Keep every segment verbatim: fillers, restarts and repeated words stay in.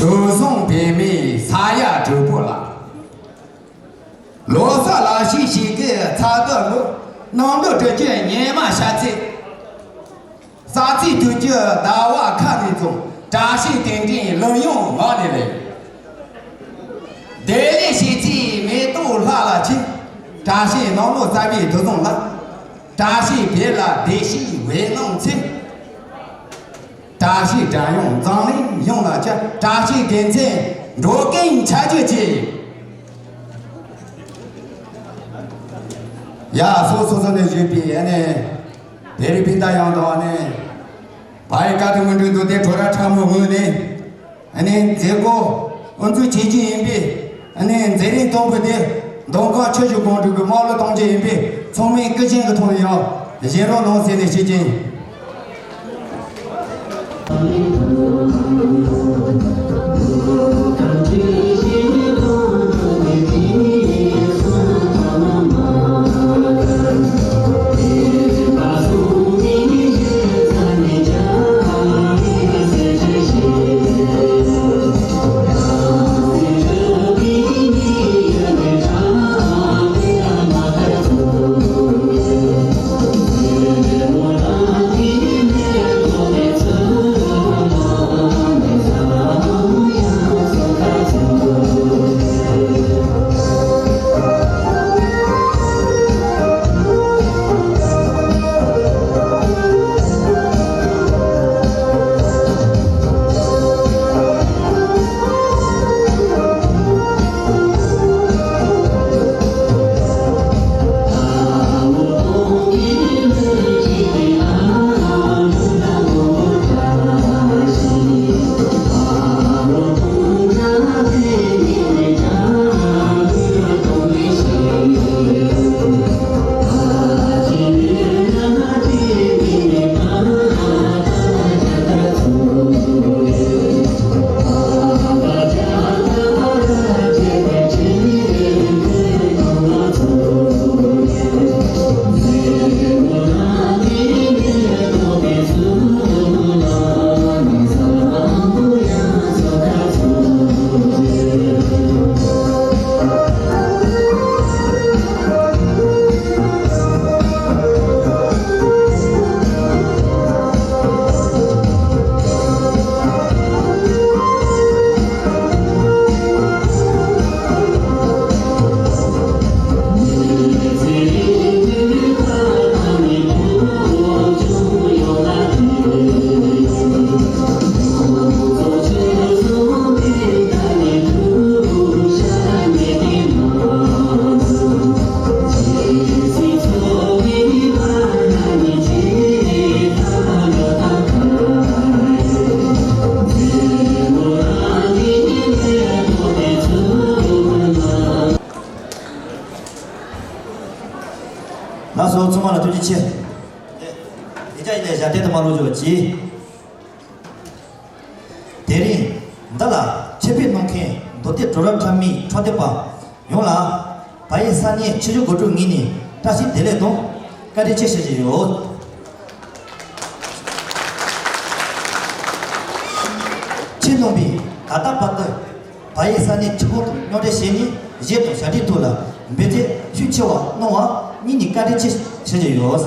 དུག་བཟང་བེད་མེད་ས་ཡ་དྲུག་པོ་ལ། ལོ་གསར་ལ་ཞིག་ཞིག་གི་ཚ་དུ་ལུ། ནང་དུ་དྲི་ཆུ་ཉི་མ་ཤ་ཚེ། ས་ཚིགས་དུས་ཀྱི་ཟླ་བ་ཁ་ནས་འཛོམས། བཀྲ་ཤིས་རྟེན་འབྲེལ་ལུག་ཡོང་ངག་ནས་ལེན། བདེ་ལེགས་ཞེས་ཚིག་མེ་ཏོག་ལྷ་ལ་ཆེ། བཀྲ་ཤིས་ནང་ལོ་གསར་པའི་དུག་བཟང་ལ། བཀྲ་ཤིས་བེ་ལ་བདེ་ཤིས་བེ་ནང་ཚེ། བཀྲ་ཤིས་དགྲ་ཡང་འཛམ་གླིང་ཡོངས་ལ་ཁྱབ། བཀྲ་ཤིས་དགེ་མཚན་འགྲོ་ཀུན་ཆ་རྒྱུས་ཆེ། ཡ་སོ་སོ་སོ་ནས་བཞུགས་པའི་ཨ་ནི་བེ་རི་པིན་ཏ་ཡང་དང་ཨ་ནི་བ་ཡི་ཀ་ཏི་མུན་འདྲེན་མདོ་སྡེ་གྲོགས་ར་ཁྲ་མོ་ངོས་ནས། ཨ་ནི་མཛད་སྒོ་དབུ་འཛུགས་བྱེད་རྒྱུ་ཡིན་པས། ཨ་ནི་མཛད་རིམ་དང་པོ་དེ་མདོ་ཁམས་ཆུ་བཞི་སྒང་དྲུག་གི་དམག་ལུགས་གཏོང་རྒྱུ་ཡིན་པས། ཚང་མས་སྐུ་བཞེངས་ཀྱི་ཐོག་ནས་ཡང་བཞེངས་རོགས་གནང་ཟེར་ནས་ཞུ་རྒྱུ་ཡིན། ལགས་སོ། ཚང་མ་ལ་ཐུགས་རྗེ་ཆེ། དེ་ཅག་ཡིན་ལས་ཞབས་བརྟན་དུ་མ་ལོག་འཇོག་གྱིས། དེ་རིང་འདི་ལ་ཆེད་ཕེབས་གནང་མཁན་མདོ་སྟོད་གྲོགས་ར་ཁྲ་མིའི་འཕྲོད་བསྟེན་པ་ཡོངས་ལ། བལ་ཡུལ་ས་གནས་ཆུ་བཞི་སྒང་དྲུག་ངོས་ནས་བཀྲ་ཤིས་བདེ་ལེགས་དང་བཀའ་དྲིན་ཆེ་ཞུ་བཞིན་ཡོད། ཁྱེད་རྣམ་པས་ད་ལྟ་བར་དུ་བལ་ཡུལ་ས་གནས་ཆུ་བཞི་སྒང་དྲུག་མཉམ་འབྲེལ་བྱས་ནས་གཞས་དང་ཞབས་བརྟན་ཐོག་ལ་འབད་བརྩོན་ཤུགས་ཆེ་བ་གནང་བར་སྙིང་ནས་བཀའ་དྲིན་ཆེ་ཞུ་བཞིན་ཡོད།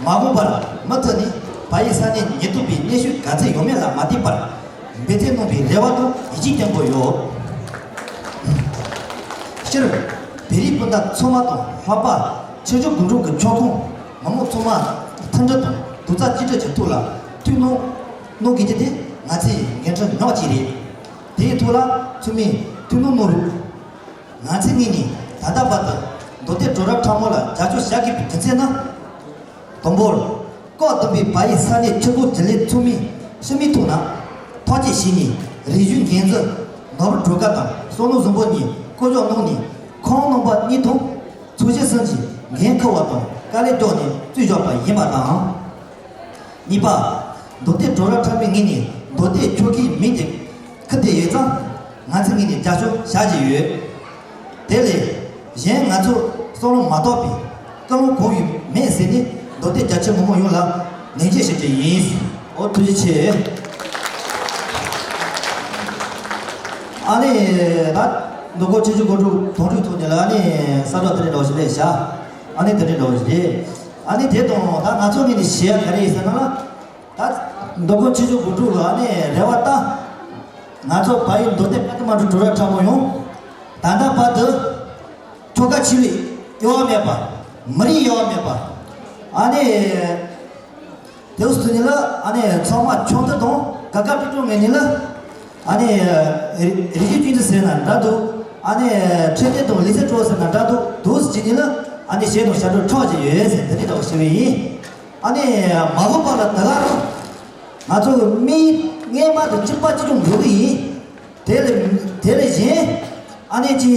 མ་འོངས་པར་མུ་མཐུད་ནས་བལ་ཡུལ་ས་གནས་ཉེན་རྟོག་པའི་གནོན་ཤུགས་ག་ཚད་ཡོད་མེད་ལ་མ་ལྟོས་པར་འབད་བརྩོན་གནང་བའི་རེ་བ་དང་ཡིད་ཆེས་བསྐྱང་གི་ཡོད། སྤྱིར་བོད་རིགས་སྤུན་ཟླ་ཚང་མ་དང་ལྷག་པར་ཆུ་བཞི་སྒང་དྲུག་གི་ཁྱབ་ཁོངས་མི་མང་ཚང་མ་མཐུན་སྒྲིལ་དང་རྡོག་རྩ་གཅིག་སྒྲིལ་གྱི་ཐོག་ལ་ཐུགས་སྣང་གནང་དགོས་རྒྱུ་དེ་ང་ཚོའི་འགན་འཁྲི་ཉག་གཅིག་རེད། དེའི་ཐོག་ལ་ཚང་མས་ཐུགས་སྣང་གནང་རོགས། ང་ཚོའི་ངོས་ནས་ད་ལྟ་བར་དུ་མདོ་སྟོད་གྲོགས་ར་ཁྲ་མོ་ལ་རྒྱབ་སྐྱོར་བྱ་དགོས་པའི་རྒྱུ་མཚན་ནི། དང་པོར། བཀག་སྡོམ་པས་བལ་ཡུལ་ས་གནས་ཆུ་བཞི་སྒང་དྲུག་ཚང་མས་ཕྱི་མིག་ཐོག་ན་ཐག་གཅོད་བྱས་ནས་རིག་གཞུང་འགན་འཛིན་ནོར་བུ་སྒྲོལ་དཀར་དང་བསམ་བློ་བཟང་པོ་གཉིས་བསྐོ་གཞག་གནང་ནས་ཁོང་རྣམ་པ་གཉིས་དང་ཚོགས་གཞོན་གསུམ་གྱིས་འགན་འཁུར་བ་དང་དཀའ་ལས་བརྒྱབ་ནས་བཙུགས་བཞག་པ་ཡིན་པ་དང་། གཉིས་པ། མདོ་སྟོད་གྲོགས་ར་ཁྲ་མོའི་ངོས་ནས་མདོ་སྟོད་ཆོལ་ཁའི་མིང་དེ་ཁུར་བསྡད་ཡོད་ཙང་། ང་ཚོའི་ངོས་ནས་རྒྱབ་སྐྱོར་བྱ་བཞིན་ཡོད། དེ་ལས་གཞན་ང་ཚོ་བསམ་བློ་མ་བཏང་པའི་ཀུན་སློང་གང་ཡང་མེད་ཟེར་ནས་མདོ་སྟོད་རྒྱ་ཆེ་མི་མང་ཡོངས་ལ་ནན་བརྗོད་ཞུ་རྒྱུ་ཡིན། ཨོ་ཐུགས་རྗེ་ཆེ། ཨ་ནི་ད་མདོ་ཁམས་ཆུ་བཞི་སྒང་དྲུག་དོན་གྲུབ་ཐོག་ནས་ལ་ཨ་ནི་ས་བཀྲ་དེ་འདྲ་འདྲ་བོ་ཞིག་སླེབས་ཤག་ཨ་ནི་དེ་འདྲ་འདྲ་བོ་ཞིག་རེད། ཨ་ནི་དེ་དང་ད་ང་ཚོ་ངོས་ནས་ཞུ་ཡ་ག་རེ་ཡིན་ཟེར་ན་ལ། ད་མདོ་ཁམས་ཆུ་བཞི་སྒང་དྲུག་ལ་ཨ་ནི་རེ་བ་ད། ང་ཚོ་བལ་ཡུལ་མདོ་སྟོད་པད་མ་གྲུ་གྲུ་ར་ཁྲ་མོ་ཡོང་། ད་ལྟ་བར་དུ། ཁྱོ་ག་ཆེ་ལུས་གཡོ་བ་མེད་པ། མི་རིགས་གཡོ་བ་མེད་པ། ཨ་ནི། དེ་འུ་སུ་ནི་ལ་ཨ་ནི་ཚང་མ་ཆུང་དུ་དང་ག་ག་པི་ཀྲོ་ངེ་ནི་ལ། ཨ་ནི། རི་རི་ཀྱི་ཀུན་ཏུ་ཟེར་ན་འདྲ་འདུག་ཨ་ནི། ཁྲེ་ཏེ་དང་ལི་ཚེ་ཀྲོ་ཟེར་ན་འདྲ་འདུག་དུ་སུ་ཅི་ནི་ལ། ཨ་ནི་གཞས་དང་ཞབས་བྲོ་ཁྲག་ཅིག་ཡོད་ཟེར་འདི་ནི་འདྲ་བ་ཞུ་བ་ཡིན། ཨ་ནི། མ་འོངས་པ་ལ་ད་ག་རང་། ང་ཚོ་གི་མི་སྔས་མ་དང་གཅིག་པ་གཅིག་མཚུངས་འགྲོ་གི་ཡིན། དེ་ལས་དེ་ལས་གཞན་ཨ་ནི་ཅི་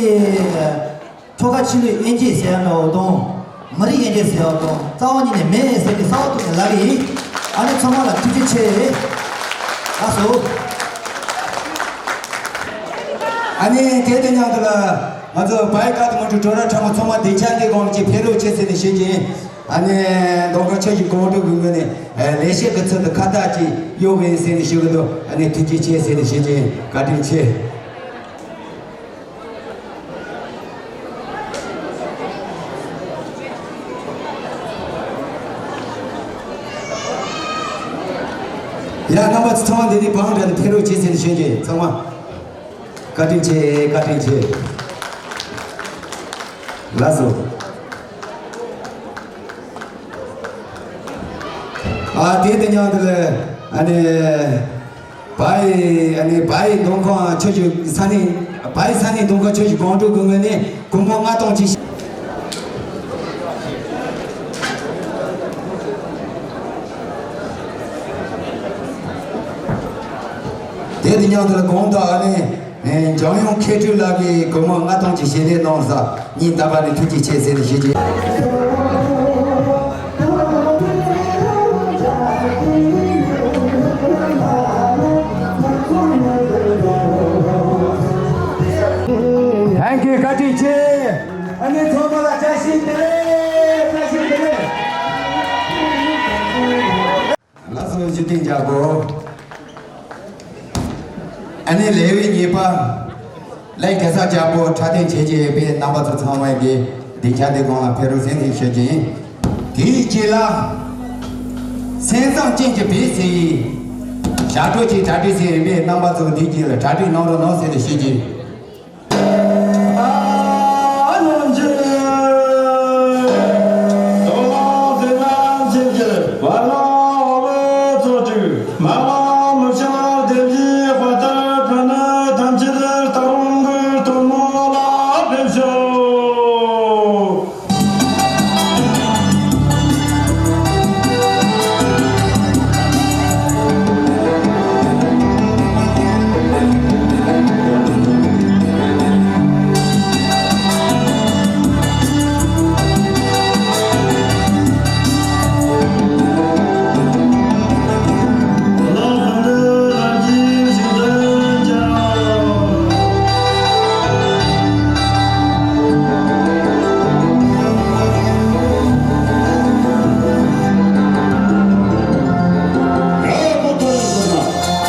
ཁྱོ་ག་ཆེ་ལུས་དབྱེ་འབྱེད་ཟེར་ཡ་འདྲ་བོ་དང་མི་རིགས་དབྱེ་འབྱེད་ཟེར་ཡ་དང་རྩ་བ་ཉིད་ནས་མེད་ཟེར་གི་གསལ་པོ་བཏོན་ནས་ལབ་ཡིན། ཨ་ནི་ཚང་མ་ལ་ཐུགས་རྗེ་ཆེ། ལགས་སོ། ཨ་ནི་དེ་དང་མཉམ་དུ་ལ་ང་ཚོ་བའི་ཀ་ཏི་མོ་ཊ་ཊོ་ར་ཁྲ་མོ་ཚང་མ་སྡིངས་ཆ་འདི་གོང་གི་ཕེབས་རོགས་བྱེད་ཟེར་ནས་ཞུ་གི་ཡིན། ཨ་ནི་མདོ་ཁམས་ཆུ་བཞི་སྒང་དྲུག་གི་ངོས་ནས་ལེགས་བཤད་ཀྱི་ཚུལ་དུ་ཁ་བཏགས་ཀྱིས་གཡོག་གི་ཡིན་ཟེར་ནས་ཞུ་གི་འདུག་ཨ་ནི་ཐུགས་རྗེ་ཆེ་ཟེར་ནས་ཞུ་གི་ཡིན། བཀའ་དྲིན་ཆེ། ཡ་རྣམ་པ་ཚོ་ཚང་མ་འདི་ནས་བང་སྒྲ་ནས་ཕེབས་རོགས་བྱེད་ཟེར་ནས་ཞུ་གི་ཡིན། ཚང་མ། བཀའ་དྲིན་ཆེ། བཀའ་དྲིན་ཆེ། ལགས་སོ། ཨ་དེ་དང་མཉམ་དུ་ལ་ཨ་ནི་བའི་ཨ་ནི་བའི་མདོ་ཁམས་ཆུ་བཞི་ས་གནས་བའི་ས་གནས་མདོ་ཁམས་ཆུ་བཞི་སྒང་དྲུག་གི་ངོས་ནས་སྒོར་མོ་ལྔ་སྟོང་ཅིག་དེ་དང་མཉམ་དུ་ལ་གོང་དུ་ཨ་ནི་འཇམ་དབྱངས་མཁས་གྲུབ་ལགས་ཀྱིས་སྒོར་མོ་ལྔ་སྟོང་ཅིག་ཞལ་འདེབས་གནང་ས་སྙིང་ཐག་པ་ནས་ཐུགས་རྗེ་ཆེ་ཟེར་ནས་ཞུ་རྒྱུ། Thank you. བཀའ་དྲིན་ཆེ། ཨ་ནི་ཚང་མ་ལ་བཀྲ་ཤིས་བདེ་ལེགས། བཀྲ་ཤིས་བདེ་ལེགས། ལགས་སོ། བཞུགས་གདན་འཇག་གོ། ཨ་ནི་ལེའུ་གཉིས་པ། ལས་གེ་སར་རྒྱལ་པོ་འཁྲབ་སྟོན་བྱེད་ཀྱི་ཡོད་པས་རྣམ་པ་ཚོ་ཚང་མས་ཀྱི་སྡིངས་ཆ་འདི་གོང་ལ་ཕེབས་རོགས་ཟེར་ནས་ཞུ་རྒྱུ་ཡིན། དེའི་རྗེས་ལ། སེམས་ཙམ་ཅན་གྱི་བེད་ཟེར་ཡིན། ཞབས་བྲོ་གཅིག་གྲ་སྒྲིག་ཟེར་ཡིན་པས་རྣམ་པ་ཚོ་འདིའི་རྗེས་ལ་གྲ་སྒྲིག་གནང་རོགས་གནང་ཟེར་ནས་ཞུ་རྒྱུ་ཡིན།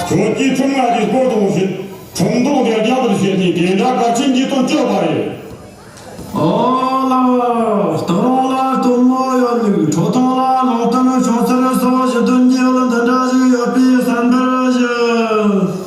ཁྱོད་ཀྱིས་ཁྲིམས་ལ་གྱི་སྐོར་དུ་ཞིག་ཁྲིམས་ཐོག་ནས་རྒྱ་བོད་བཤད་དེ་དེ་འདྲ་གར་ཆེན་གྱི་དོན་གཅོད་པ་རེད། ཨོ་ལ། སྟག་རོང་ལ་སྟོན་མོ་ཡོད་ལུགས། ཁྲོ་ཐང་ལ་ལོང་སྟོན་ཆུང་སར་སོགས་ཞི་དོན་གྱི་ལ་འདི་འདྲ་ཞིག་ཡོད་པའི་བསམ་པར་ཞུ།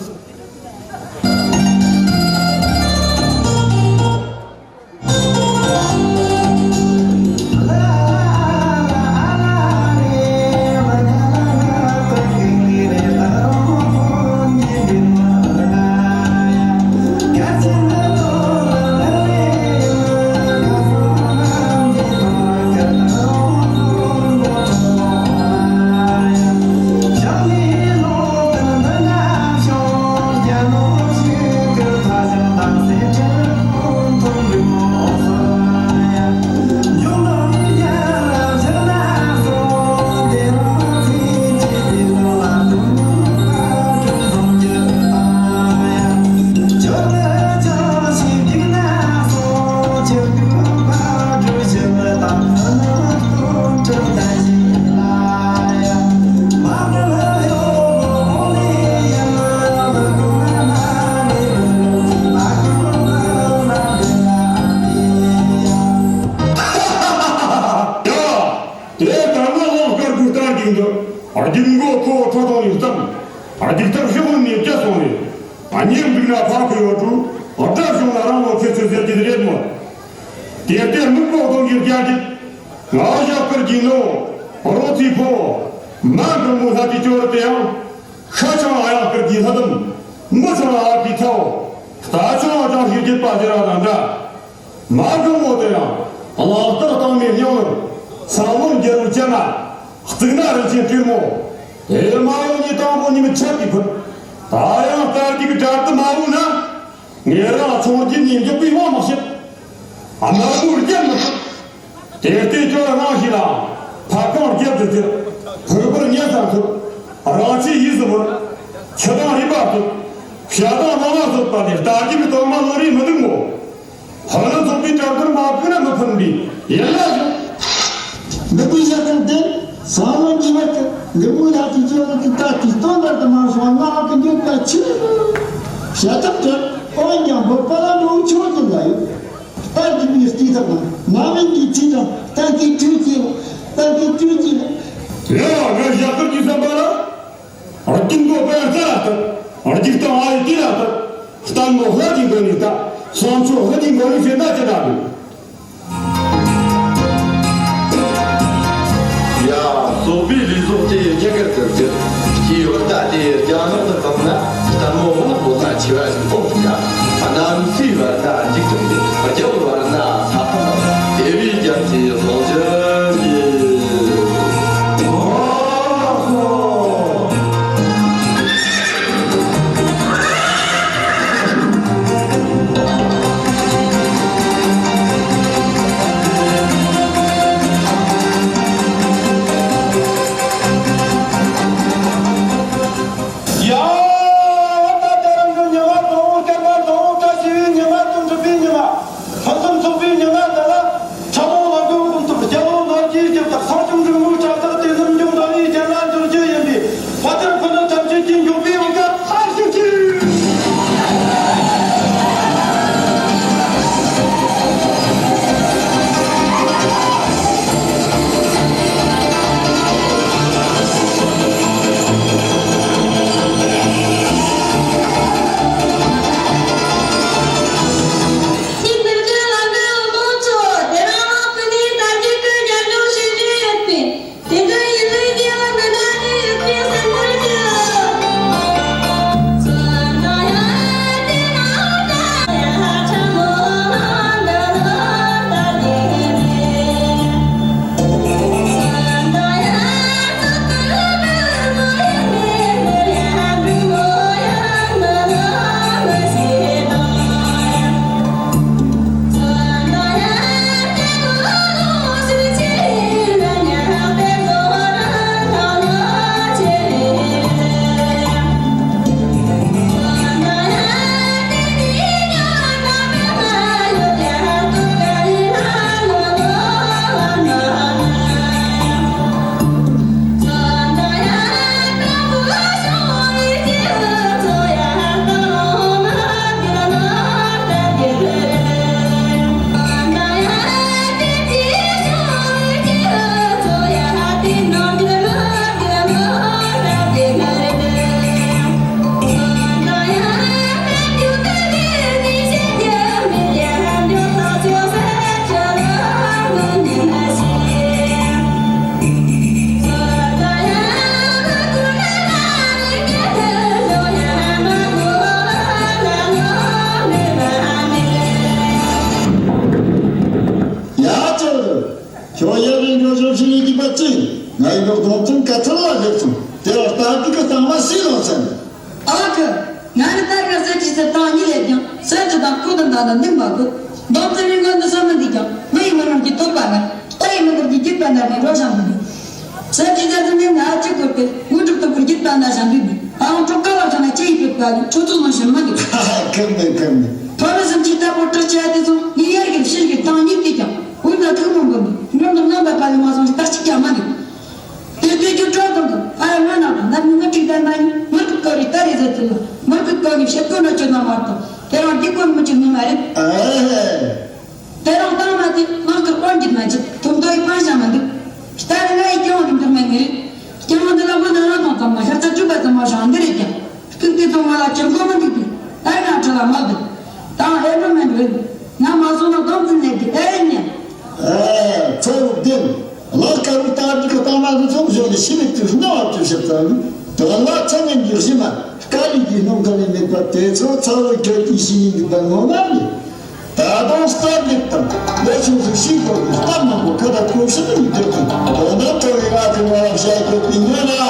སྐྱེ་སོང་ནས། གཉེན་སྒྲིག་ན་ཕར་ཁུ་ཡོད་དྲུག་དགྲ་བྱུང་ན་རང་ལོ་ཁེ་ཚོད་ཟེར་གྱི་རེད་མོད། དེ་ལྟའི་མིག་པོ་གདོང་གི་རྒྱ་གྲིབ། ང་ཞབས་དཀར་གྱི་ནོ། རོ་ཚི་ཕོ། མ་འགྲོ་མོ་ལྷ་གི་སྐྱོ་རུ་དེ་ཡང་། ཤ་ཆང་ཨ་ཡག་དཀར་གྱི་ལྷ་ལྡུམ། མི་ཆང་ཨ་གི་ཐའོ། རྟ་ཆང་ཨ་ཅང་ཞིག་རྒྱུད་པ་ཟེར་བ་དང་འདྲ། མ་འགྲོ་མོ་དེ་ཡང་གླང་དར་བཏང་མའི་སྙིང་ནོར། ས་བོན་རྒྱལ་པོ་སྤྱན་ན། གཙུག་ན་རིན་ཆེན་སྤྲུལ་མོ། དེ་མ་ཡོང་ནི་དང་པོ་ཉི་མ་ཆབ་ཀྱི་ཕུད། ད་ཡང་རྟ་རྒྱུག་གྲལ་དུ་མ་བུད་ན། ངེད་རང་ཆུང་རྒྱུད་ནས་མགྱོགས་པའི་དབང་མ་བྱེད། དམར་པོའི་རྒྱན་མི་ཐུབ། དེ་ལྟའི་སྐྱོ་ར་རང་ཞིག་ལ། ཕ་ཁང་རྒྱབ་ཏུ་སྟེར། ཕུར་པར་ཉན་ས་ཐུབ། རང་ཆས་ཡིད་སུ་བོར། ཁྱི་དང་རུས་པ་ཐུབ། བྱ་དང་ལོ་མ་ཐུབ་པ་ལས་རྟ་རྒྱུག་གི་དོག་མ་ལོ་རེ་མི་འདུག་མོ། ཧ་ལམ་ཚོགས་པའི་གྲལ་དུ་མ་བུད་ན་མི་ཕན་པའི་ཡན་ལག་ཡོད། འདི་པའི་ཞབས་ཁང་དེ་ས་ལམ་གྱི་བར་དུ་འདི་མོའི་ལྷ་ཆུ་ཆུ་རུ་དུ་ལྟ་དུས་སྟོན་ལྟར་དུ་མ་སོང་ན་ཨ་ཁུ་འགྱོད་པ་ཆེ། བྱ་ཐབས་བྲལ། འོན་ཀྱང་བོད་པ་ལ་འགྲོ་ཆོག་ཀྱི་ལ་ཡོད། རྟ་རྒྱུག་པའི་རྩིས་ཐག་ནང་ན་མིན་གྱི་ཚིག་དང་རྟ་གི་དུས་ཀྱི་རྟ་གི་དུས་ཀྱི། དེ་ཡང་ང་ཞབས་དཀར་གྱི་བསམ་པ་ལ། རྒྱུག་མགོ་པའི་རྩ་ལ་བཏབ། རྒྱུག་སྟངས་ཨ་ཡི་ཏི་ལ་བཏབ། ལྟད་མོ་ལྷ་གི་མགོ་ནས་ལྟ། བསམ་ཚུལ་ལྷ་གི་མགོ་ནས་བྱེད་ན་ཅི་འདྲ་འདུག། ཡ། སོག་པོའི་ལུས་ཟུངས་དེ་ཉེ་སྐར་དུ་བསྒྱུར། སྐྱེས་བུ་རྟ་དེ་རྒྱ་ནག་ཏུ་བཏང་ན། ལྟད་མོ་བ་བོ་ལ་ཆེ་བ་ཞིག་ཕོག་ཐུབ་ཡ། གནམ་སའི་བར་ན་འཇིག་ཐུབ་ནས། རྒྱབ་བར་ན་ས་ཕག་དང་དེ་བས་རྒྱ་མཚོའི་ཟངས་ཆུ་ཡིན། ཡ། ད་ལྟ་རང་གི་ཉི་མ་དང་པོ་སྐར་མ་དང་པོ་བཀྲ་ཤིས་པའི་ཉི་མ་དང་འགྲུབ་པའི་ཉི་མ། ཕུན་སུམ་ཚོགས་པའི་ཉི་མ་འདི་ལ། ཁྲ་མོ་ལ་གོས་གོམ་ཐུབ། རྒྱལ་པོ་ལ་རྒྱའི་རྒྱབ་དང་། ས་སྐྱོང་འབྲུག་མོའི་བྲག་ཐག་དེ་རྣམས་འཇོམས་དང་བའི་རྒྱལ་ལ་འབྱོར་རྒྱུ་ཡིན་པས། དཔའ་རྩལ་ཕུ་ནུ་ཐམས་ཅད་ཀྱིས་མགྱོགས་པའི་འོང་སྐབས་ལྷ་ཞིག་ཅིག། ཡ། ཁྱོད་ཡ་རིང་འགྲོ་ཞོར་ཞིག་ཡིན་གྱི་པ་ཅི། ང་ཡི་ལོག་སྡོམ་ཚན་ག་ཚོད་ལ་སླེབས་སོང་། དེ་ལ་ལྟ་གི་གི་གཙང་མ་སུས་ལོག་ཚན། ཨ་ཁུ། ང་རི་ལྟར་ང་གསེར་གྱི་གསེར་ཐང་གཉིས་ལས་ཀྱང་གསེར་གྱི་དང་ཁུ་དང་དང་དང་འདུག་མ་དགོས། སྡོམ་ཚན་རིང་གོ་འདི་སོ་མི་འདི་ཀྱང་མི་ཡི་མི་རང་གི་བསྟོད་པ་ལ། ལྟ་ཡི་མི་འདིར་གྱི་རྒྱུད་པ་ན་རེ་རོ་བཞག་འདུག་ནི། གསེར་གྱི་གསེར་དུ་ནི་ང་ཅི་དགོས་ཏེ་དངོས་གྲུབ་ཏུ་བུར་རྒྱུད་པ་ན་བཞག་འདུག་ནི། ཨང་གྲོགས་ཀ་བ་བྱང་ན་ཅི་ཡི་བསྟོད་པ་ལ་ཁྲོ་ཚུལ་མ་ཞུ་མ་འདུག་ཁམ་ནས་ཁམ་ནས། ཕ་རི་སུམ་ཅིག་ལྟ་བུ་སྲོག་ཆགས་དེ་ཚོ་ངའི་ཡར་གྱི་ཕྱིར་གྱི་ཐང་གཉིས་ཀྱིས་ཀྱང་འུར་ན་ཐུག་མོ་འགོ་འདུག་འགྲོ་འདུག་རྣམ་པ་པ་ལས་མ་སོང་ཞིག་ལྟ་ཅི་ཀྱང་མ་འདུག་དེ་དུས་ཀྱི་སྤྲོ་དང་དང་ཨ་ཡ་ང་ནང་དང་ནམ་ངོ་ཁྲིག་ལྡན་མ་ཡིན། མི་རྒུད་ཀ་རི་ལྟ་རེ་ཟེར་ཚུལ་ལ་མི་རྒུད་ཀ་རི་བཤད་དོན་ན་ཆོད་ན་མ་གཏོགས་དེ་རང་འདི་ཀོན་མི་གཅིག་ནི་མ་རེད། དེ་རང་བཏང་མ་དེ་ནང་གི་དཔོན་གྱི་མ་ཅིག་ཐོབ་མདོ་ཡི་ཕན་བྱ་མ་འདུག་ལྟ་རེ་ང་ཡི་སྐྱེ་བོ་འདི་འདུག་མེད་ནི་རེད། སྐྱེ་བོ་འདི་ལ་མི་ན་རང་དང་ཙམ་ལ་ཤ་ཚ་གྲུབ་པ་ཙམ་མ་ཞང་འདི་རེད་ཀྱང་སྐུ་དེ་ཚོ། ང་ལ་ཅི་མགོ་མི་འདུག་གི། ཨེ་ན་ཁྲི་ལ་མ་འདུག་ད་ཨེ་འགྲོ་མི་འགྲོ། ང་མ་སོང་ན་སྡོམ་དུ་ནས་གི་ཨེ་ཉན། ཨེ་ཚོ་བདེན། ལག་དཀར་པོ་སྟག་གི་གཏམ་མ་དུ་ཚོགས་བཞོན་ནས་ཤི་མི་དུས་སྣང་བ་བཅུ་ཞིག་ཙམ་དོན་ལ་ཚ་ངན་གྱི་གཞི་མ་དཀའ་ལས་ཀྱི་སྣུམ་ཁ་ལས་མེད་པ་དེ་ཚོ་ཚ་བོ་ཁྱོད་ཀྱི་ཤི་ཡིན་གི་པ་ངོ་མ་རེད། ད་དུང་སྟབས་ཡག་དང་ལས་ཆུང་སུ་ཤིག་གོ་གི་སྟབས་མང་པོ་ཁ་ད་ཁོ་ཤི་ནི་མི་ཐུབ་ཀྱི་དོན་དག་ཐོག་གི་ང་ཁྱོད་ང་རང་བཤད་རྒྱུ་དེ་ཉོན་ལ།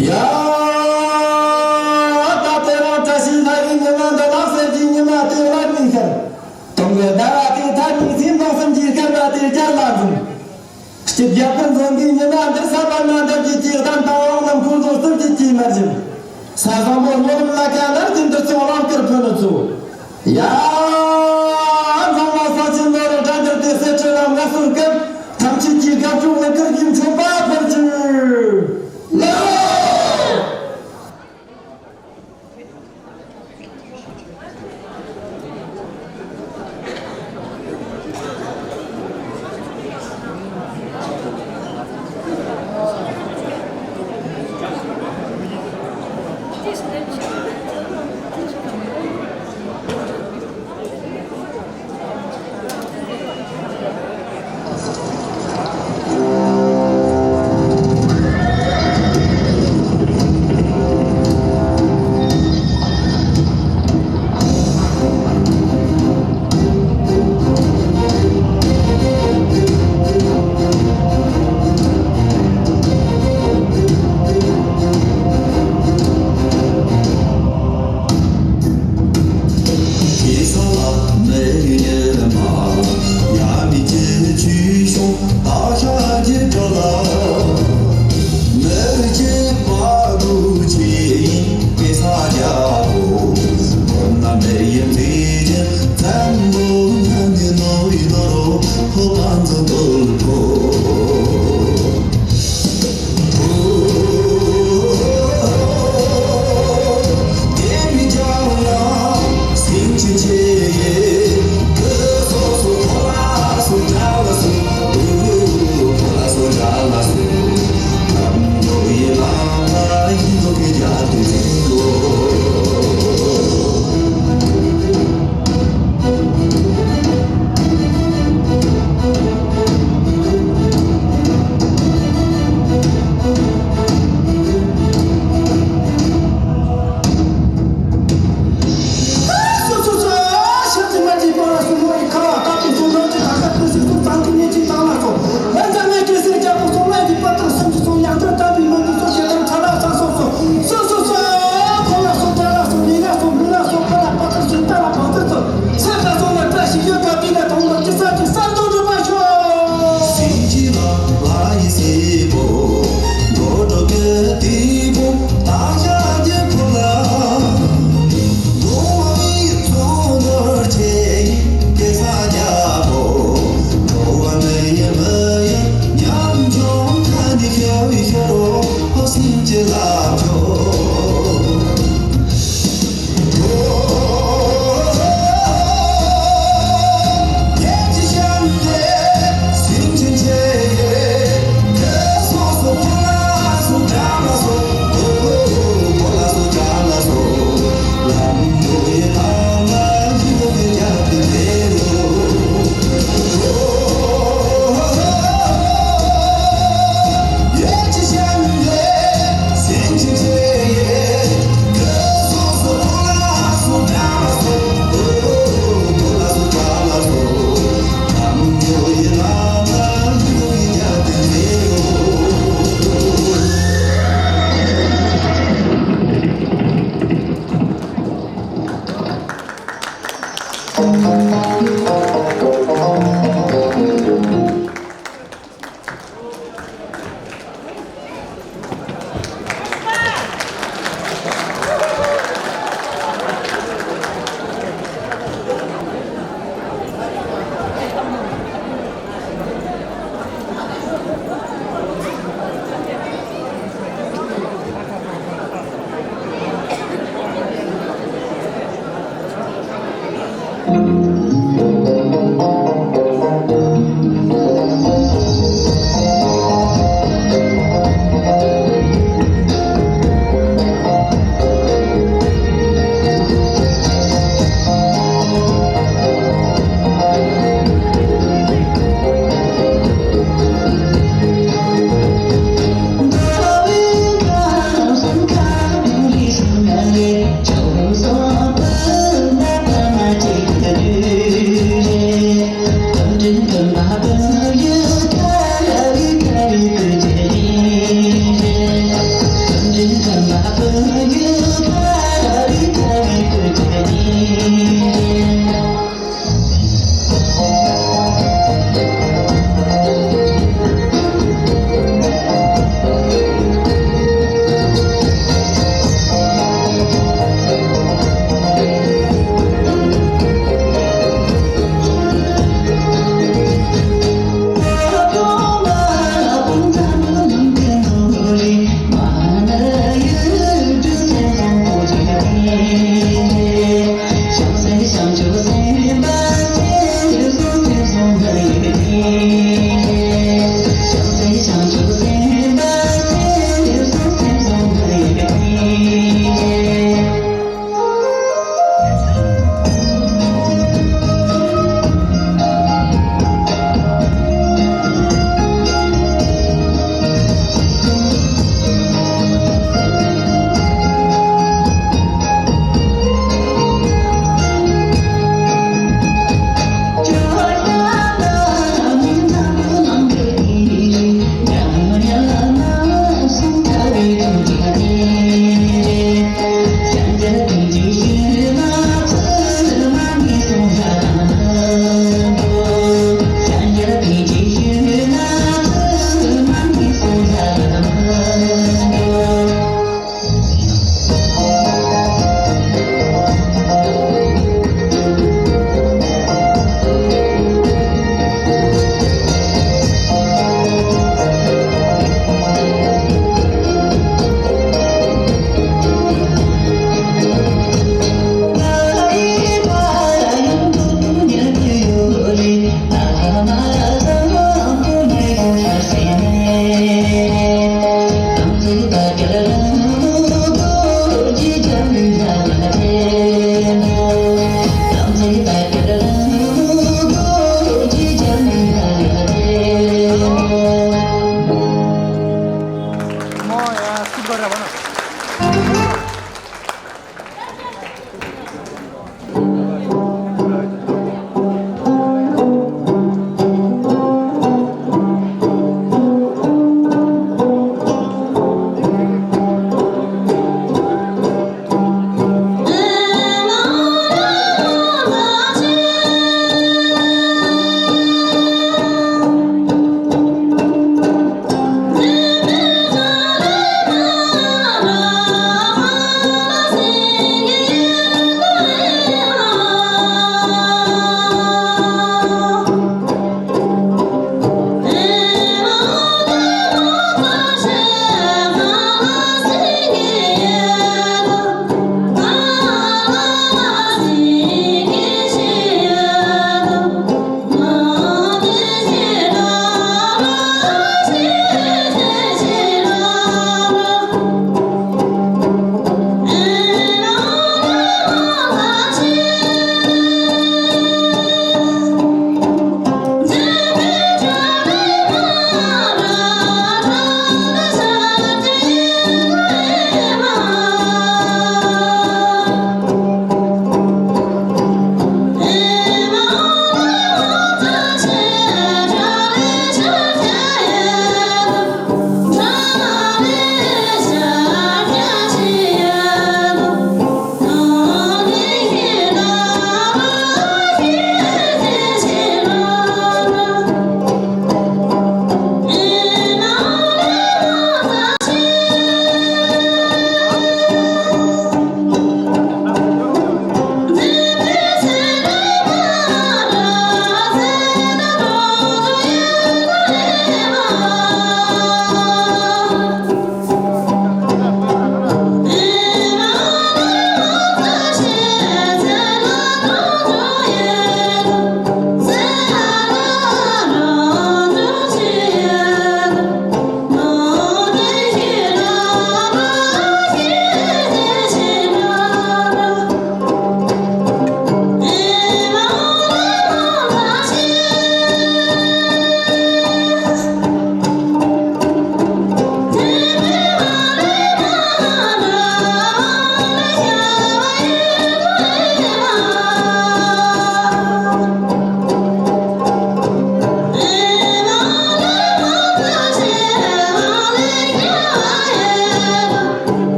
ཡ། ད་དེ་རིང་བཀྲ་ཤིས་ལྷ་རིའི་ཉི་མ་འདི་ལ་གསེར་གྱི་ཉི་མ་སྟེ་ལ་གནས་ཤར། དུང་གི་ཟླ་བ་དེ་མཐའ་གཉིས་སུ་སྟོང་གསུམ་གྱི་སྐར་མ་དེ་རྒྱལ་ལ་འཛིན། སྐྱིད་རྒྱལ་ཀུན་འཛོམས་པའི་ཉི་མ་འདིར་ས་བར་ན་འདབ་ཀྱི་ཀྱི་གདན་དང་འོག་ན་འཁོར་ལོ་གསུར་གྱི་ཀྱི་མར་བཞིན། ས་བཟང་པོ་སྨོན་ལམ་ལ་ཁ་ནར་གྱི་འདིར་ཚོགས་ལམ་ཀར་ཕུ་ནུ་ཚུ། ཡ། འཛམ་ལ་ས་ཆེན་ལོ་རེ་དྲ་འདིར་ཏེ་སེ་ཁྲི་ལམ་ང་སུར་ཀར་ཐམས་ཅད་ཀྱི་དགའ་སྐྱོ་ལ་ཀར་གྱི་མཆོད་པ་ཕུལ་ཕྱིར། ལོ།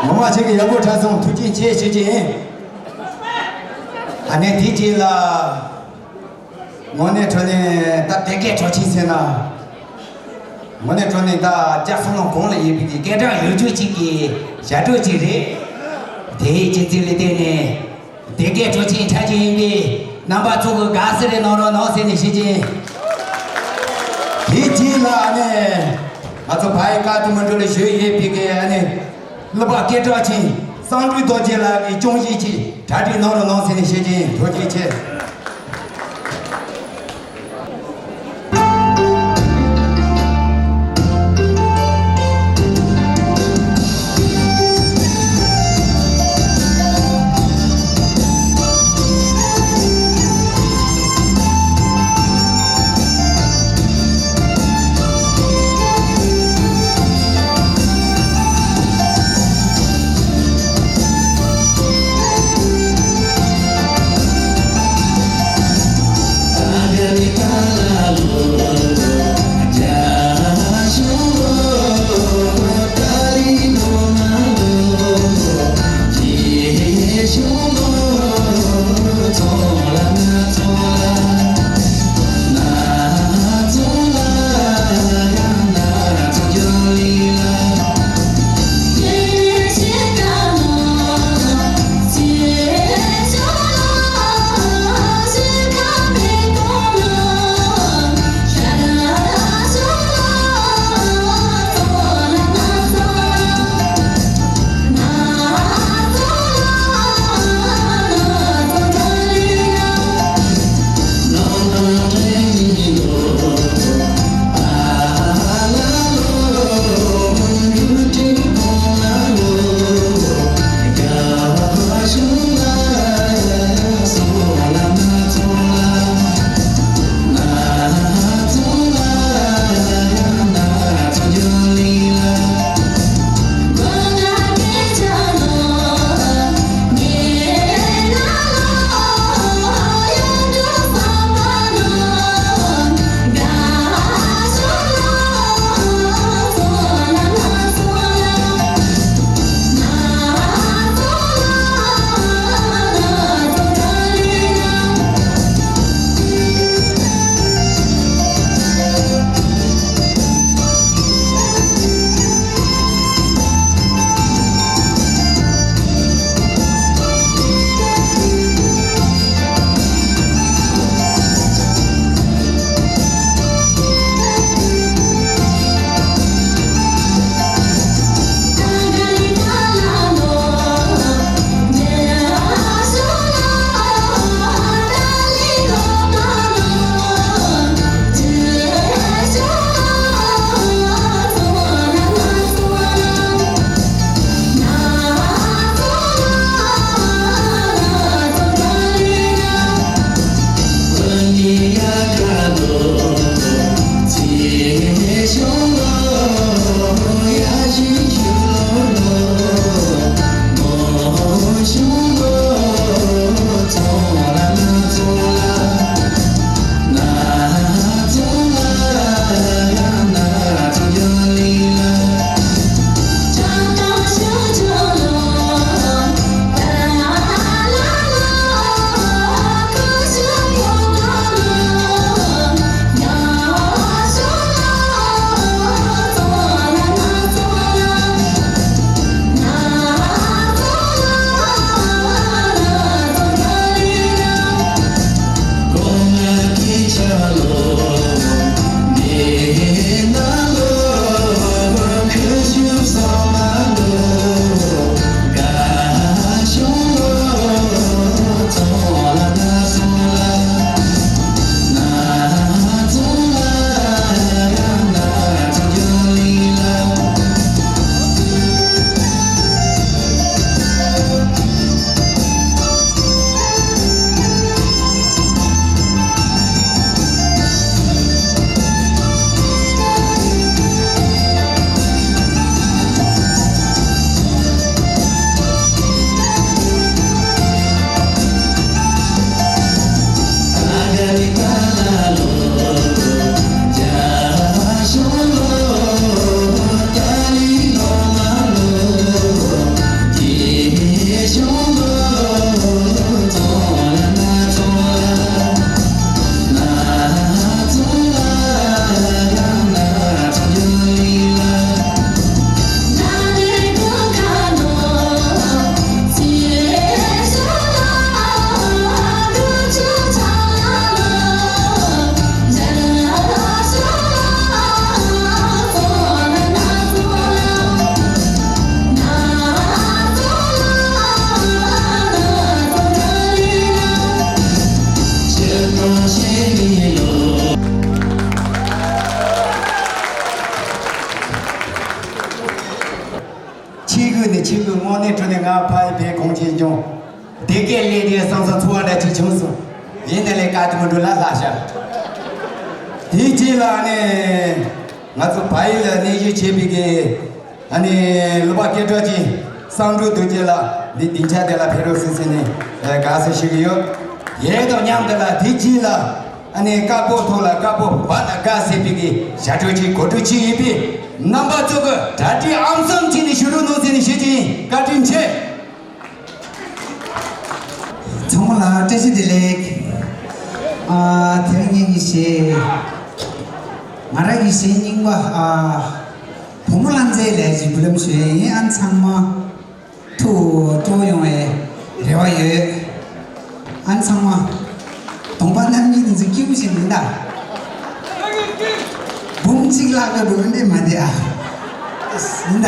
ངོ་མ་ཁྱེད་ཀྱི་ཡག་པོ་དྲག་སོང་། ཐུགས་རྗེ་ཆེ་ཞུ་རྒྱུ་ཡིན། ཨ་ནི་དེ་རྗེས་ལ་དངོས་གནས་དྲང་གནས་ད་སྡེ་དགེ་གྲོགས་ཆེན་ཟེར་ན། དངོས་གནས་དྲང་གནས་ད་རྒྱ་སོང་ལ་གོང་ལ་ཡོད་པའི་སྐད་གྲགས་ཡོད་རྒྱུ་ཅིག་གི་ཞབས་བྲོ་ཅིག་རེད། དེའི་སྤྱི་ཚིག་ལ་བརྟེན་ནས། སྡེ་དགེ་གྲོགས་ཆེན་ཆ་ཅན་ཡིན་པས་རྣམ་པ་ཚོ་གི་དགའ་བསུ་རེ་གནང་རོགས་གནང་ཟེར་ནས་ཞུ་རྒྱུ་ཡིན། དེའི་རྗེས་ལ་ཨ་ནི་ང་ཚོ་ཕ་ཡི་བཀའ་དྲིན་མོལ་འདྲ་ལ་ཞུ་ཡས་ཕི་གི་ཨ་ནི་གླུ་པ་སྐད་གྲགས་ཆེན་བསམ་གྲུབ་རྡོ་རྗེ་ལགས་ཀྱི་སྐྱོང་གཞས་ཅིག་གྲ་སྒྲིག་གནང་རོགས་གནང་ཟེར་ནས་ཞུ་རྒྱུ་ཡིན། ཐུགས་རྗེ་ཆེ། ཆེད་དུ་དངོས་གནས་དྲང་གནས་ང་ཕ་ཡི་བའི་གོང་ཆེན་ཀྱང་དེ་སྐད་ལས་དེ་བསམ་བསམ་ཚོར་བ་འདྲ་ཅིག་བྱུང་སོང་། ཡིན་ནའི་ལས་ཀ་དེ་མི་འགྲོ་ལ་ལྷག་ཤག་དེའི་རྗེས་ལ་ནི་ང་ཚོ་བལ་ཡུལ་ལ་གནས་བཞུགས་བྱས་པའི་གི་ཨ་ནི་ལུང་པ་སྐད་གྲགས་ཅན་བསམ་འགྲུབ་རྡོ་རྗེ་ལགས་འདི་སྡིངས་ཆ་དེ་ལ་ཕེབས་རོགས་ཟེར་ཟེར་ནས་དགའ་བསུ་ཞུ་གི་ཡོད། དེ་དང་མཉམ་དུ་ལ་དེའི་རྗེས་ལ་ཨ་ནི་བཀའ་པོད་ཐོག་ལ་བཀའ་པོད་བར་ལ་དགའ་ཟེར་བའི་གི་ཞབས་བྲོ་ཅིག་གོ་སྒྲིག་ཅིག་ཡིན་པས་རྣམ་པ་ཚོ་གི་གྲ་སྒྲིག་ཨམ་ཟམ་བྱས་ནས་བཞུགས་རོགས་གནང་ཟེར་ནས་ཞུ་རྒྱུ་ཡིན། བཀའ་དྲིན་ཆེ། ཚང་མ་ལ་བཀྲ་ཤིས་བདེ་ལེགས། ཨ་དེ་རིང་ངེད་གཉིས་ཤེས། ང་རང་གི་གཞས་རྙིང་པ་ཨ་བུ་མོ་ལྷ་མཛེས་ལས་ཀྱི་འབུལ་ལམ་ཞུ་ཡས་ཡིན། ཨ་ཚང་མ་ཐུགས་སྤྲོ་ཡོང་བའི་རེ་བ་ཡོད། ཨ་ཚང་མ་གདོང་པ་རྣམ་གཉིས་འདི་ཚོ་སྐྱིད་པོ་ཞིག་མིན་ད། འབུམ་གཅིག་ལྷག་གི་འགྲོ་གི་འདི་མ་བདེ་ཨ། ཡིན་ད།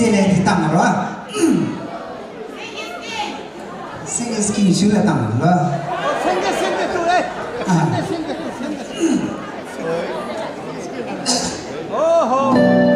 ལས་དེ་བཏང་རོགས། སེང་གེ་སྐྱིད་ཞུ་ལ་བཏང་རོགས། སེང་གེ་སེང་གེ་ཏུ་ཨེ། ཨ། སེང་གེ་སེང་གེ་ཏུ་སེང་གེ་ཏུ། ཨོ་ཧོ།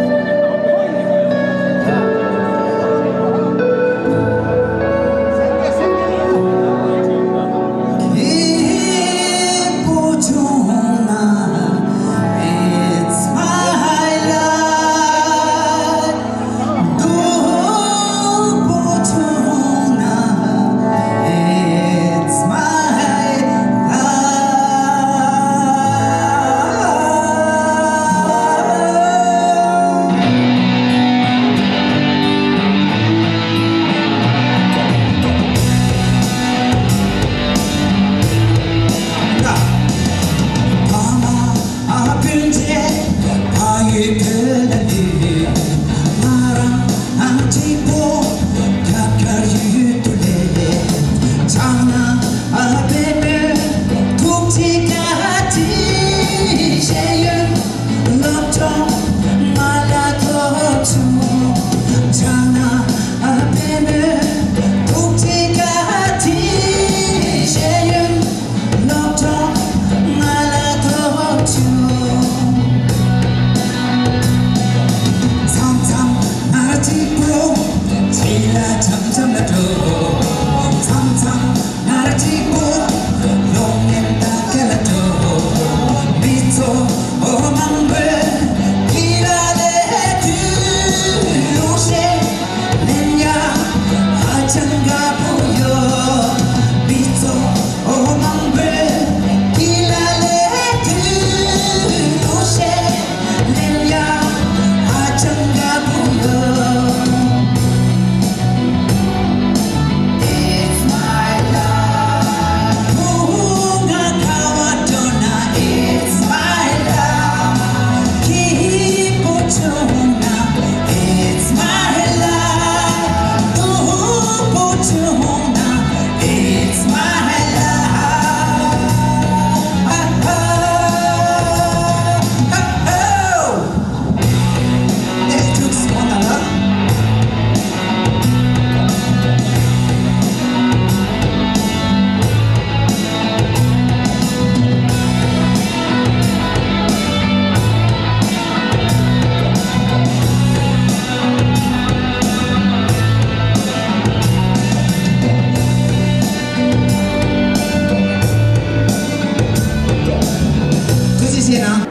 ཐུགས་རྗེ་ཆེ་གནང་།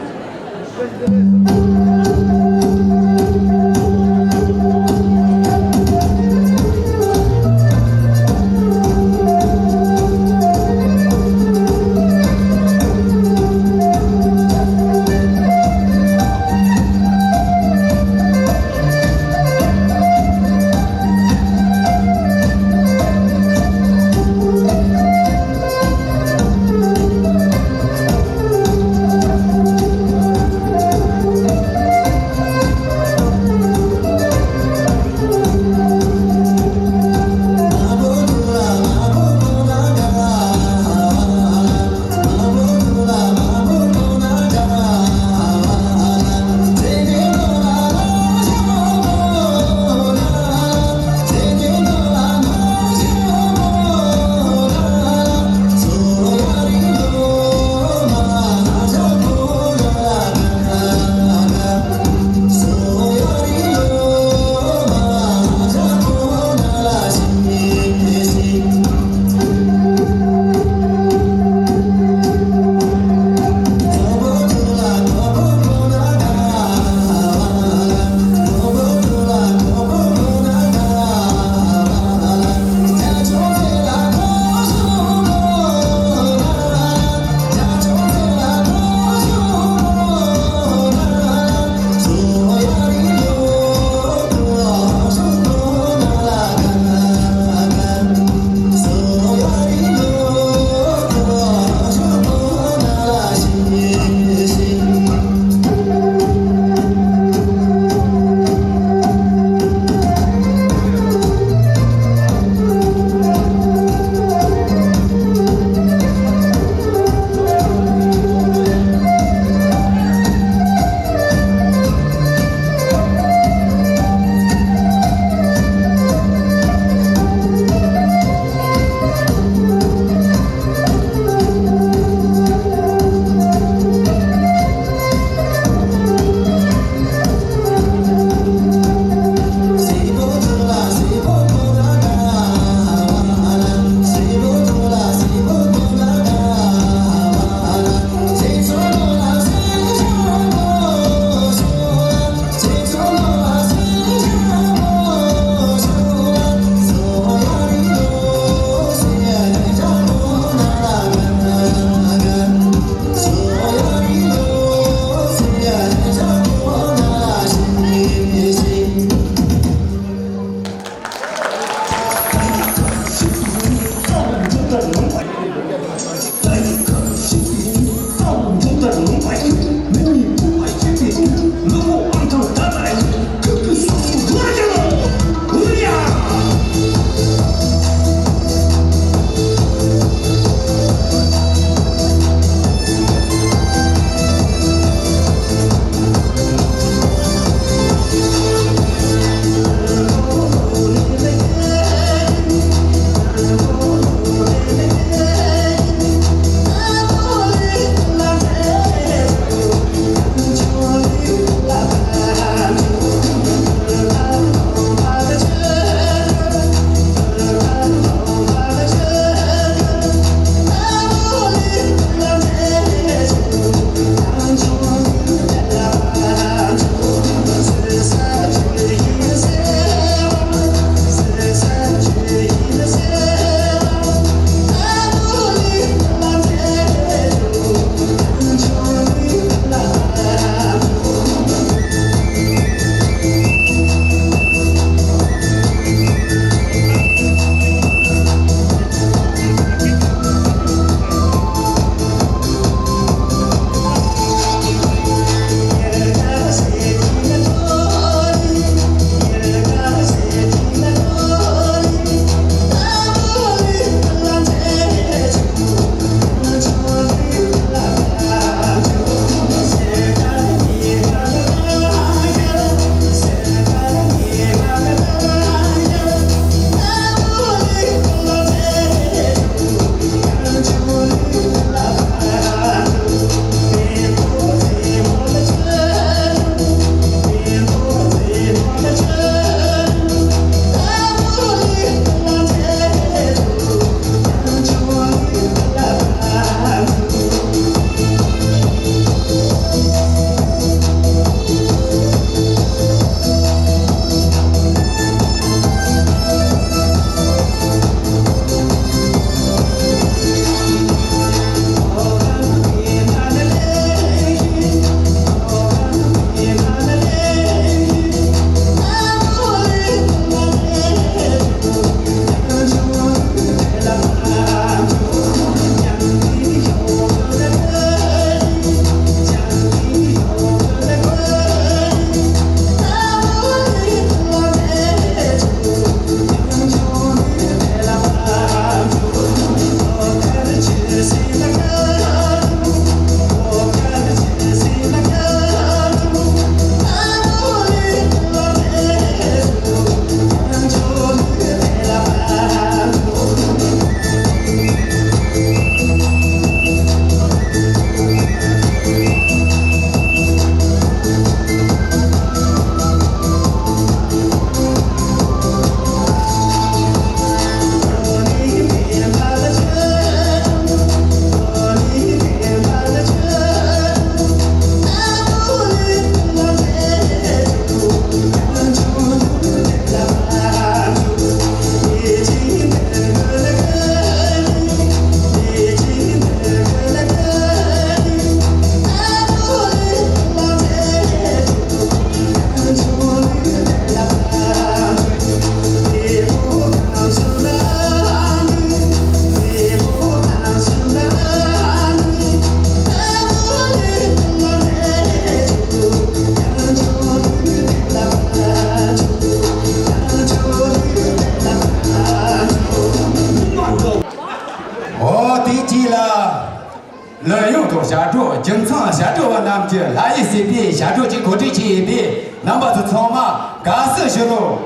ཁང་ཞབས་བྲོ་བ་རྣམས་ཀྱིས་ལྷ་ཡི་སྲིད་པའི་ཞབས་བྲོ་ཅིག་གོ་སྒྲིག་བྱས་ཡོད་པས། རྣམ་པ་ཚོ་ཚང་མ་དགའ་བསུ་ཞུ་རོགས།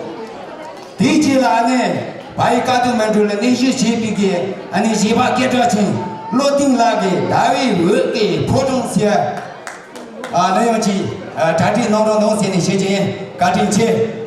དེའི་རྗེས་ལ་ཨ་ནི་བལ་ཡུལ་ཀ་ཐོན་མོན་གྲོ་ལ་གནས་བཞུགས་བྱས་པའི་གི་ཨ་ནི་གཞས་པ་སྐད་གྲགས་ཅན་བློ་ལྡན་ལགས་ཀྱིས་ཟླ་བའི་འོད་ཀྱི་ཕོ་བྲང་ཟེར། ཨ་ནི་ཡང་ཅིག་ཨ་གྲ་སྒྲིག་གནང་རོགས་གནང་ཟེར་ནས་ཞུ་རྒྱུ་ཡིན། བཀའ་དྲིན་ཆེ།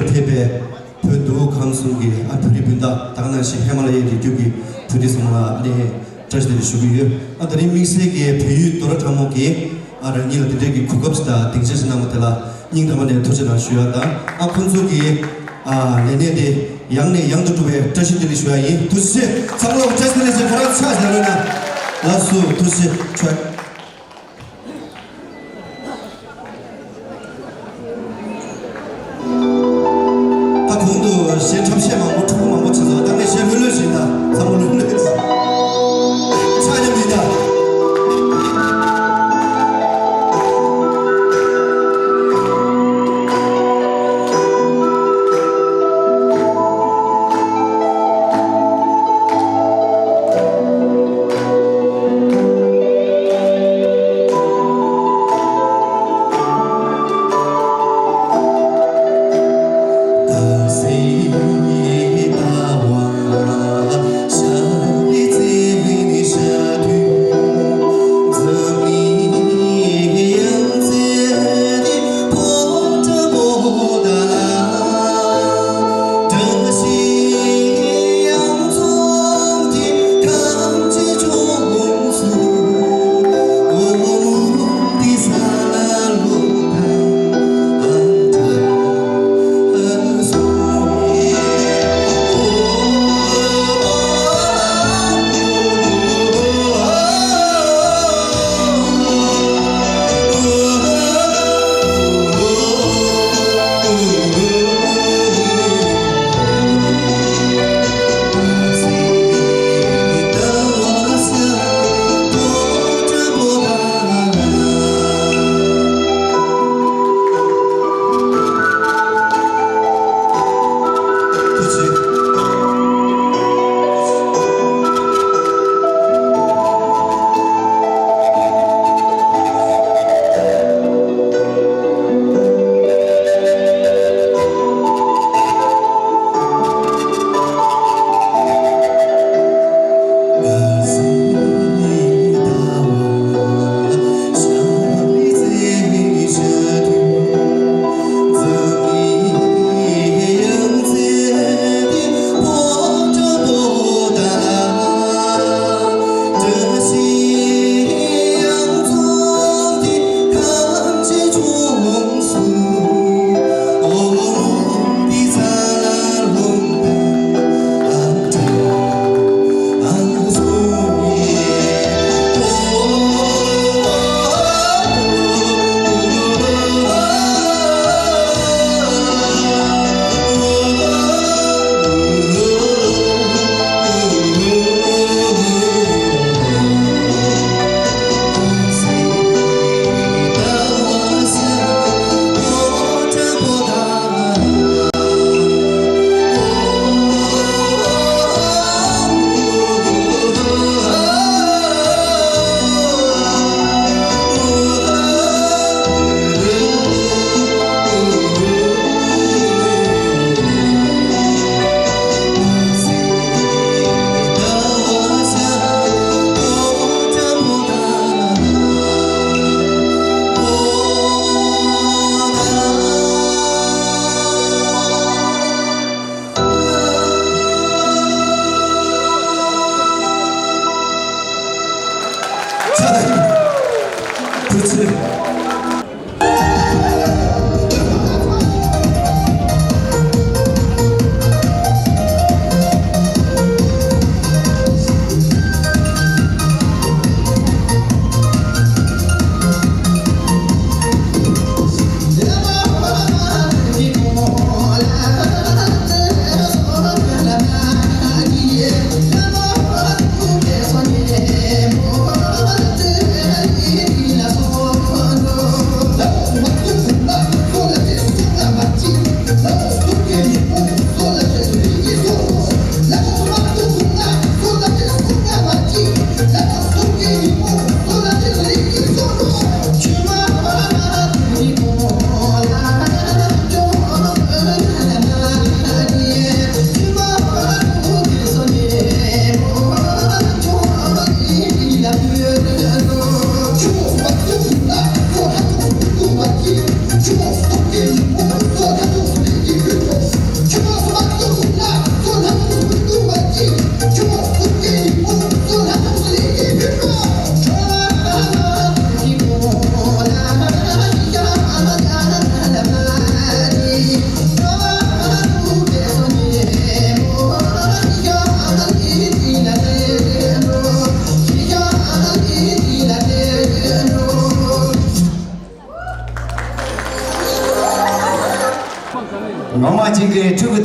ཕེབས་པའི་བོད་མདོ་དབུས་ཁམས་གསུམ་གྱི་ཨ་བོད་རིགས་སྤུན་ཟླ་ད་ག་ནང་བཞིན་ཧི་མ་ལ་ཡའི་རི་རྒྱུད་ཀྱི་བོད་རིགས་ཚང་མ་ལ་ཨ་ནི་བཀྲ་ཤིས་བདེ་ལེགས་ཞུ་གི་ཡོད། ཨ་ད་རིང་དམིགས་བསལ་གྱི་བལ་ཡུལ་རྡོ་ར་གྲང་མོ་གི་ཨ་རང་ཉིད་ལ་དེ་འདྲའི་གི་གོ་སྐབས་ཤིག་དང་སྡིངས་ཆ་ཞིག་གནང་བ་དེ་ལ་སྙིང་ཐག་པ་ནས་ཐུགས་རྗེ་གནང་ཞུ་ཡ་དང་། ཨ་ཁོང་ཚོ་གི་ཨ་ལས་གནས་དེ་ཡང་ནས་ཡང་དུ་འགྲུབ་པའི་བཀྲ་ཤིས་བདེ་ལེགས་ཞུ་ཡ་ཡིན། ཐུགས་རྗེ་ཆེ། ཚང་མ་ལ་བཀྲ་ཤིས་བདེ་ལེགས་ཞེས་ཁོ་རང་ཕྱག་བཞག་རོགས་གནང་། ལགས་སོ། ཐུགས་རྗེ་ཆེ། ད་གོང་དུ་གཞས་འཁྲབ་གཞས་མང་པོ་ཕྲུ་གུ་མང་པོ་བྱས་སོང་། ད་ངས་གཞས་ལྷོད་ལྷོད་ཞིག་ད་བསམ་བློ་ལྷོད་ལྷོད་ཆགས་ཀྱི་མིན་ད།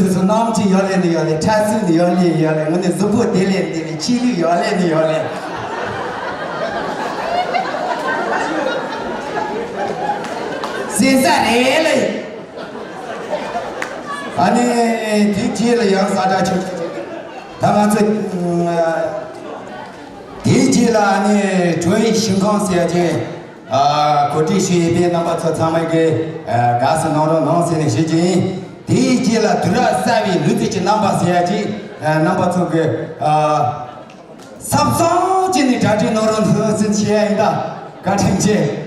བསོད་ནམས་ཀྱི་ཡར་ལས་ནི་ཡར་ལས། འཕྲལ་སེམས་ནི་ཡར་ལས་ཡར་ལས། ངོ་ནས་གཟུགས་པོ་བདེ་ལས་བདེ་ལས། ཆོས་ལུགས་ཡར་ལས་ནི་ཡར་ལས། ཟེར་ས་རེད་ལེ། ཨ་ནི་དེའི་རྗེས་ལ་ཡང་ས་བཀྲ་ཆོས་ཀྱི་ད་ང་ཚོ་དེའི་རྗེས་ལ་ཨ་ནི་ཀྲུའུ་ཡི་ཞིང་ཁང་ཟེར་ཡ་ཅིག་གོ་སྒྲིག་ཞུས་ཡོད་པའི་རྣམ་པ་ཚོ་ཚང་མ་གིས་དགའ་བསུ་གནང་རོགས་གནང་ཟེར་ནས་ཞུ་རྒྱུ་ཡིན། དེའི་རྗེས་ལ་དུས་རབས་གསར་བའི་ལུས་རྩལ་གྱི་རྣམ་པ་ཟེར་ཡ་ཅིག་རྣམ་པ་ཚོ་གིས་ཟབ་གསང་བྱས་ནས་གྲ་སྒྲིག་གནང་རོགས་གནང་ཟེར་ཞུ་ཡ་ཡིན། ད་བཀའ་དྲིན་ཆེ།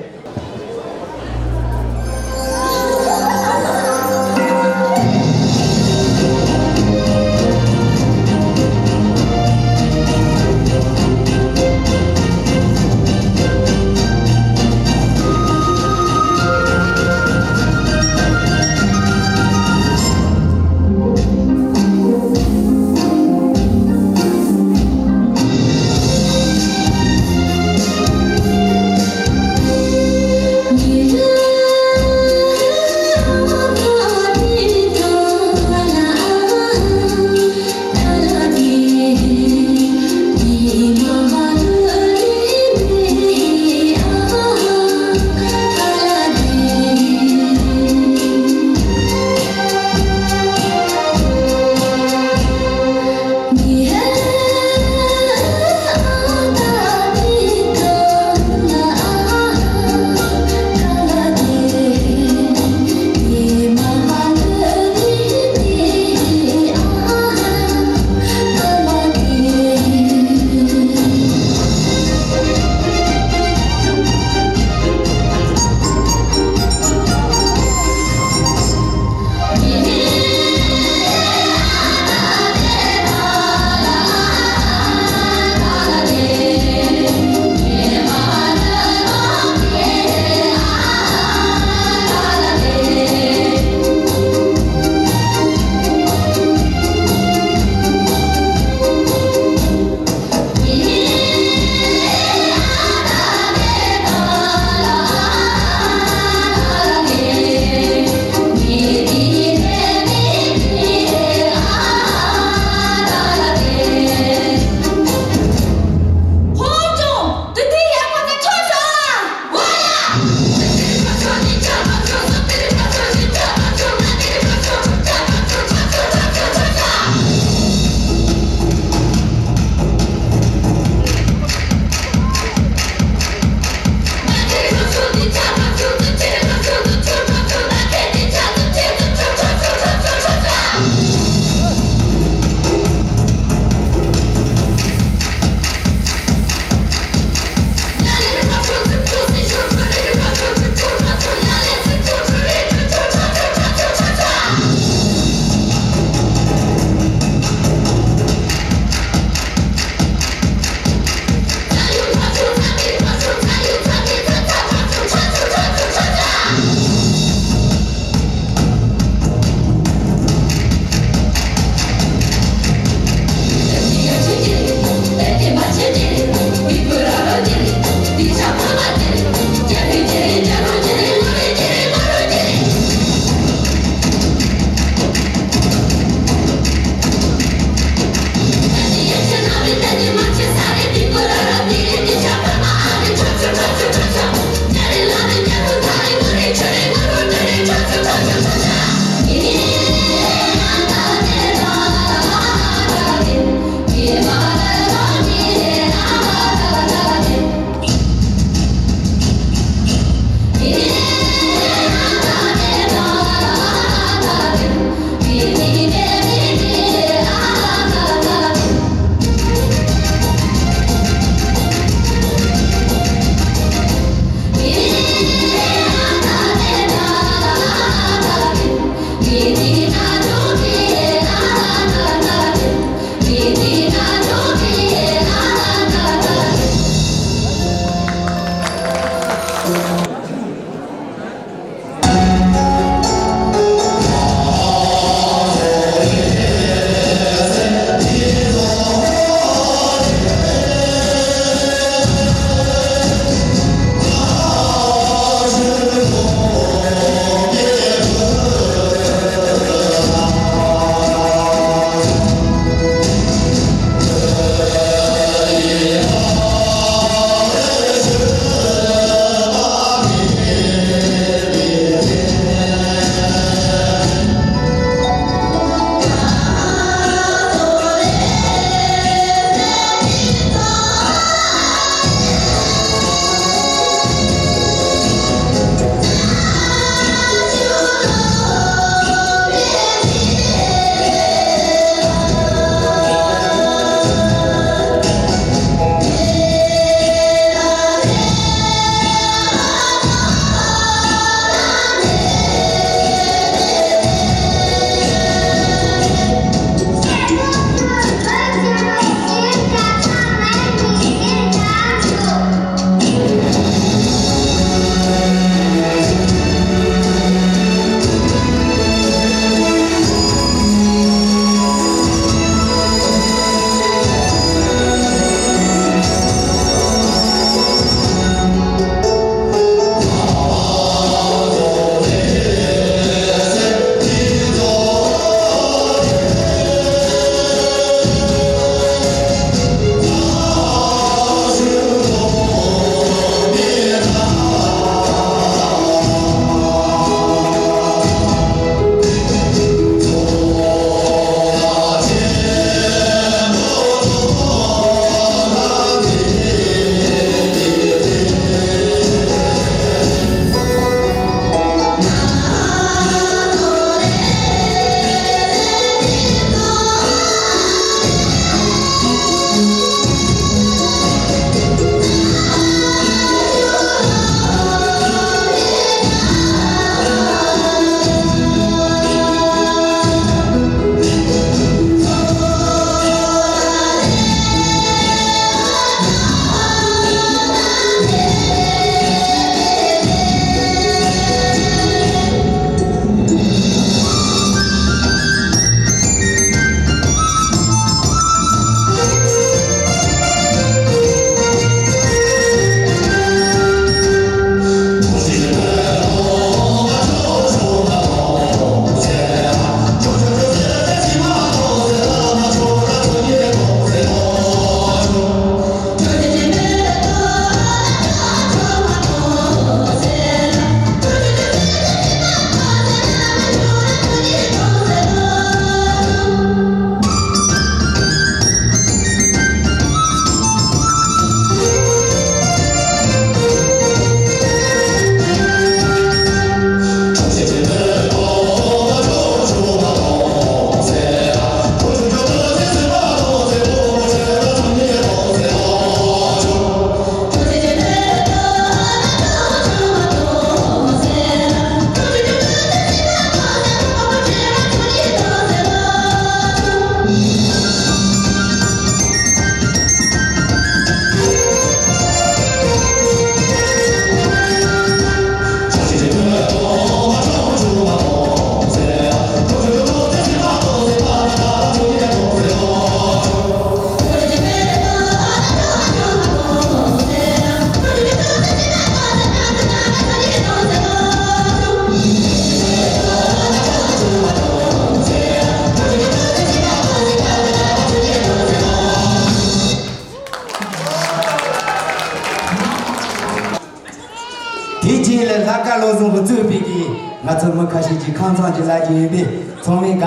ང་ཚོ་མི་ཁ་ཤས་ཀྱིས་ཁང་ཚང་གཅིག་གླ་རྒྱུ་ཡིན་པས། ཚང་མས་ག་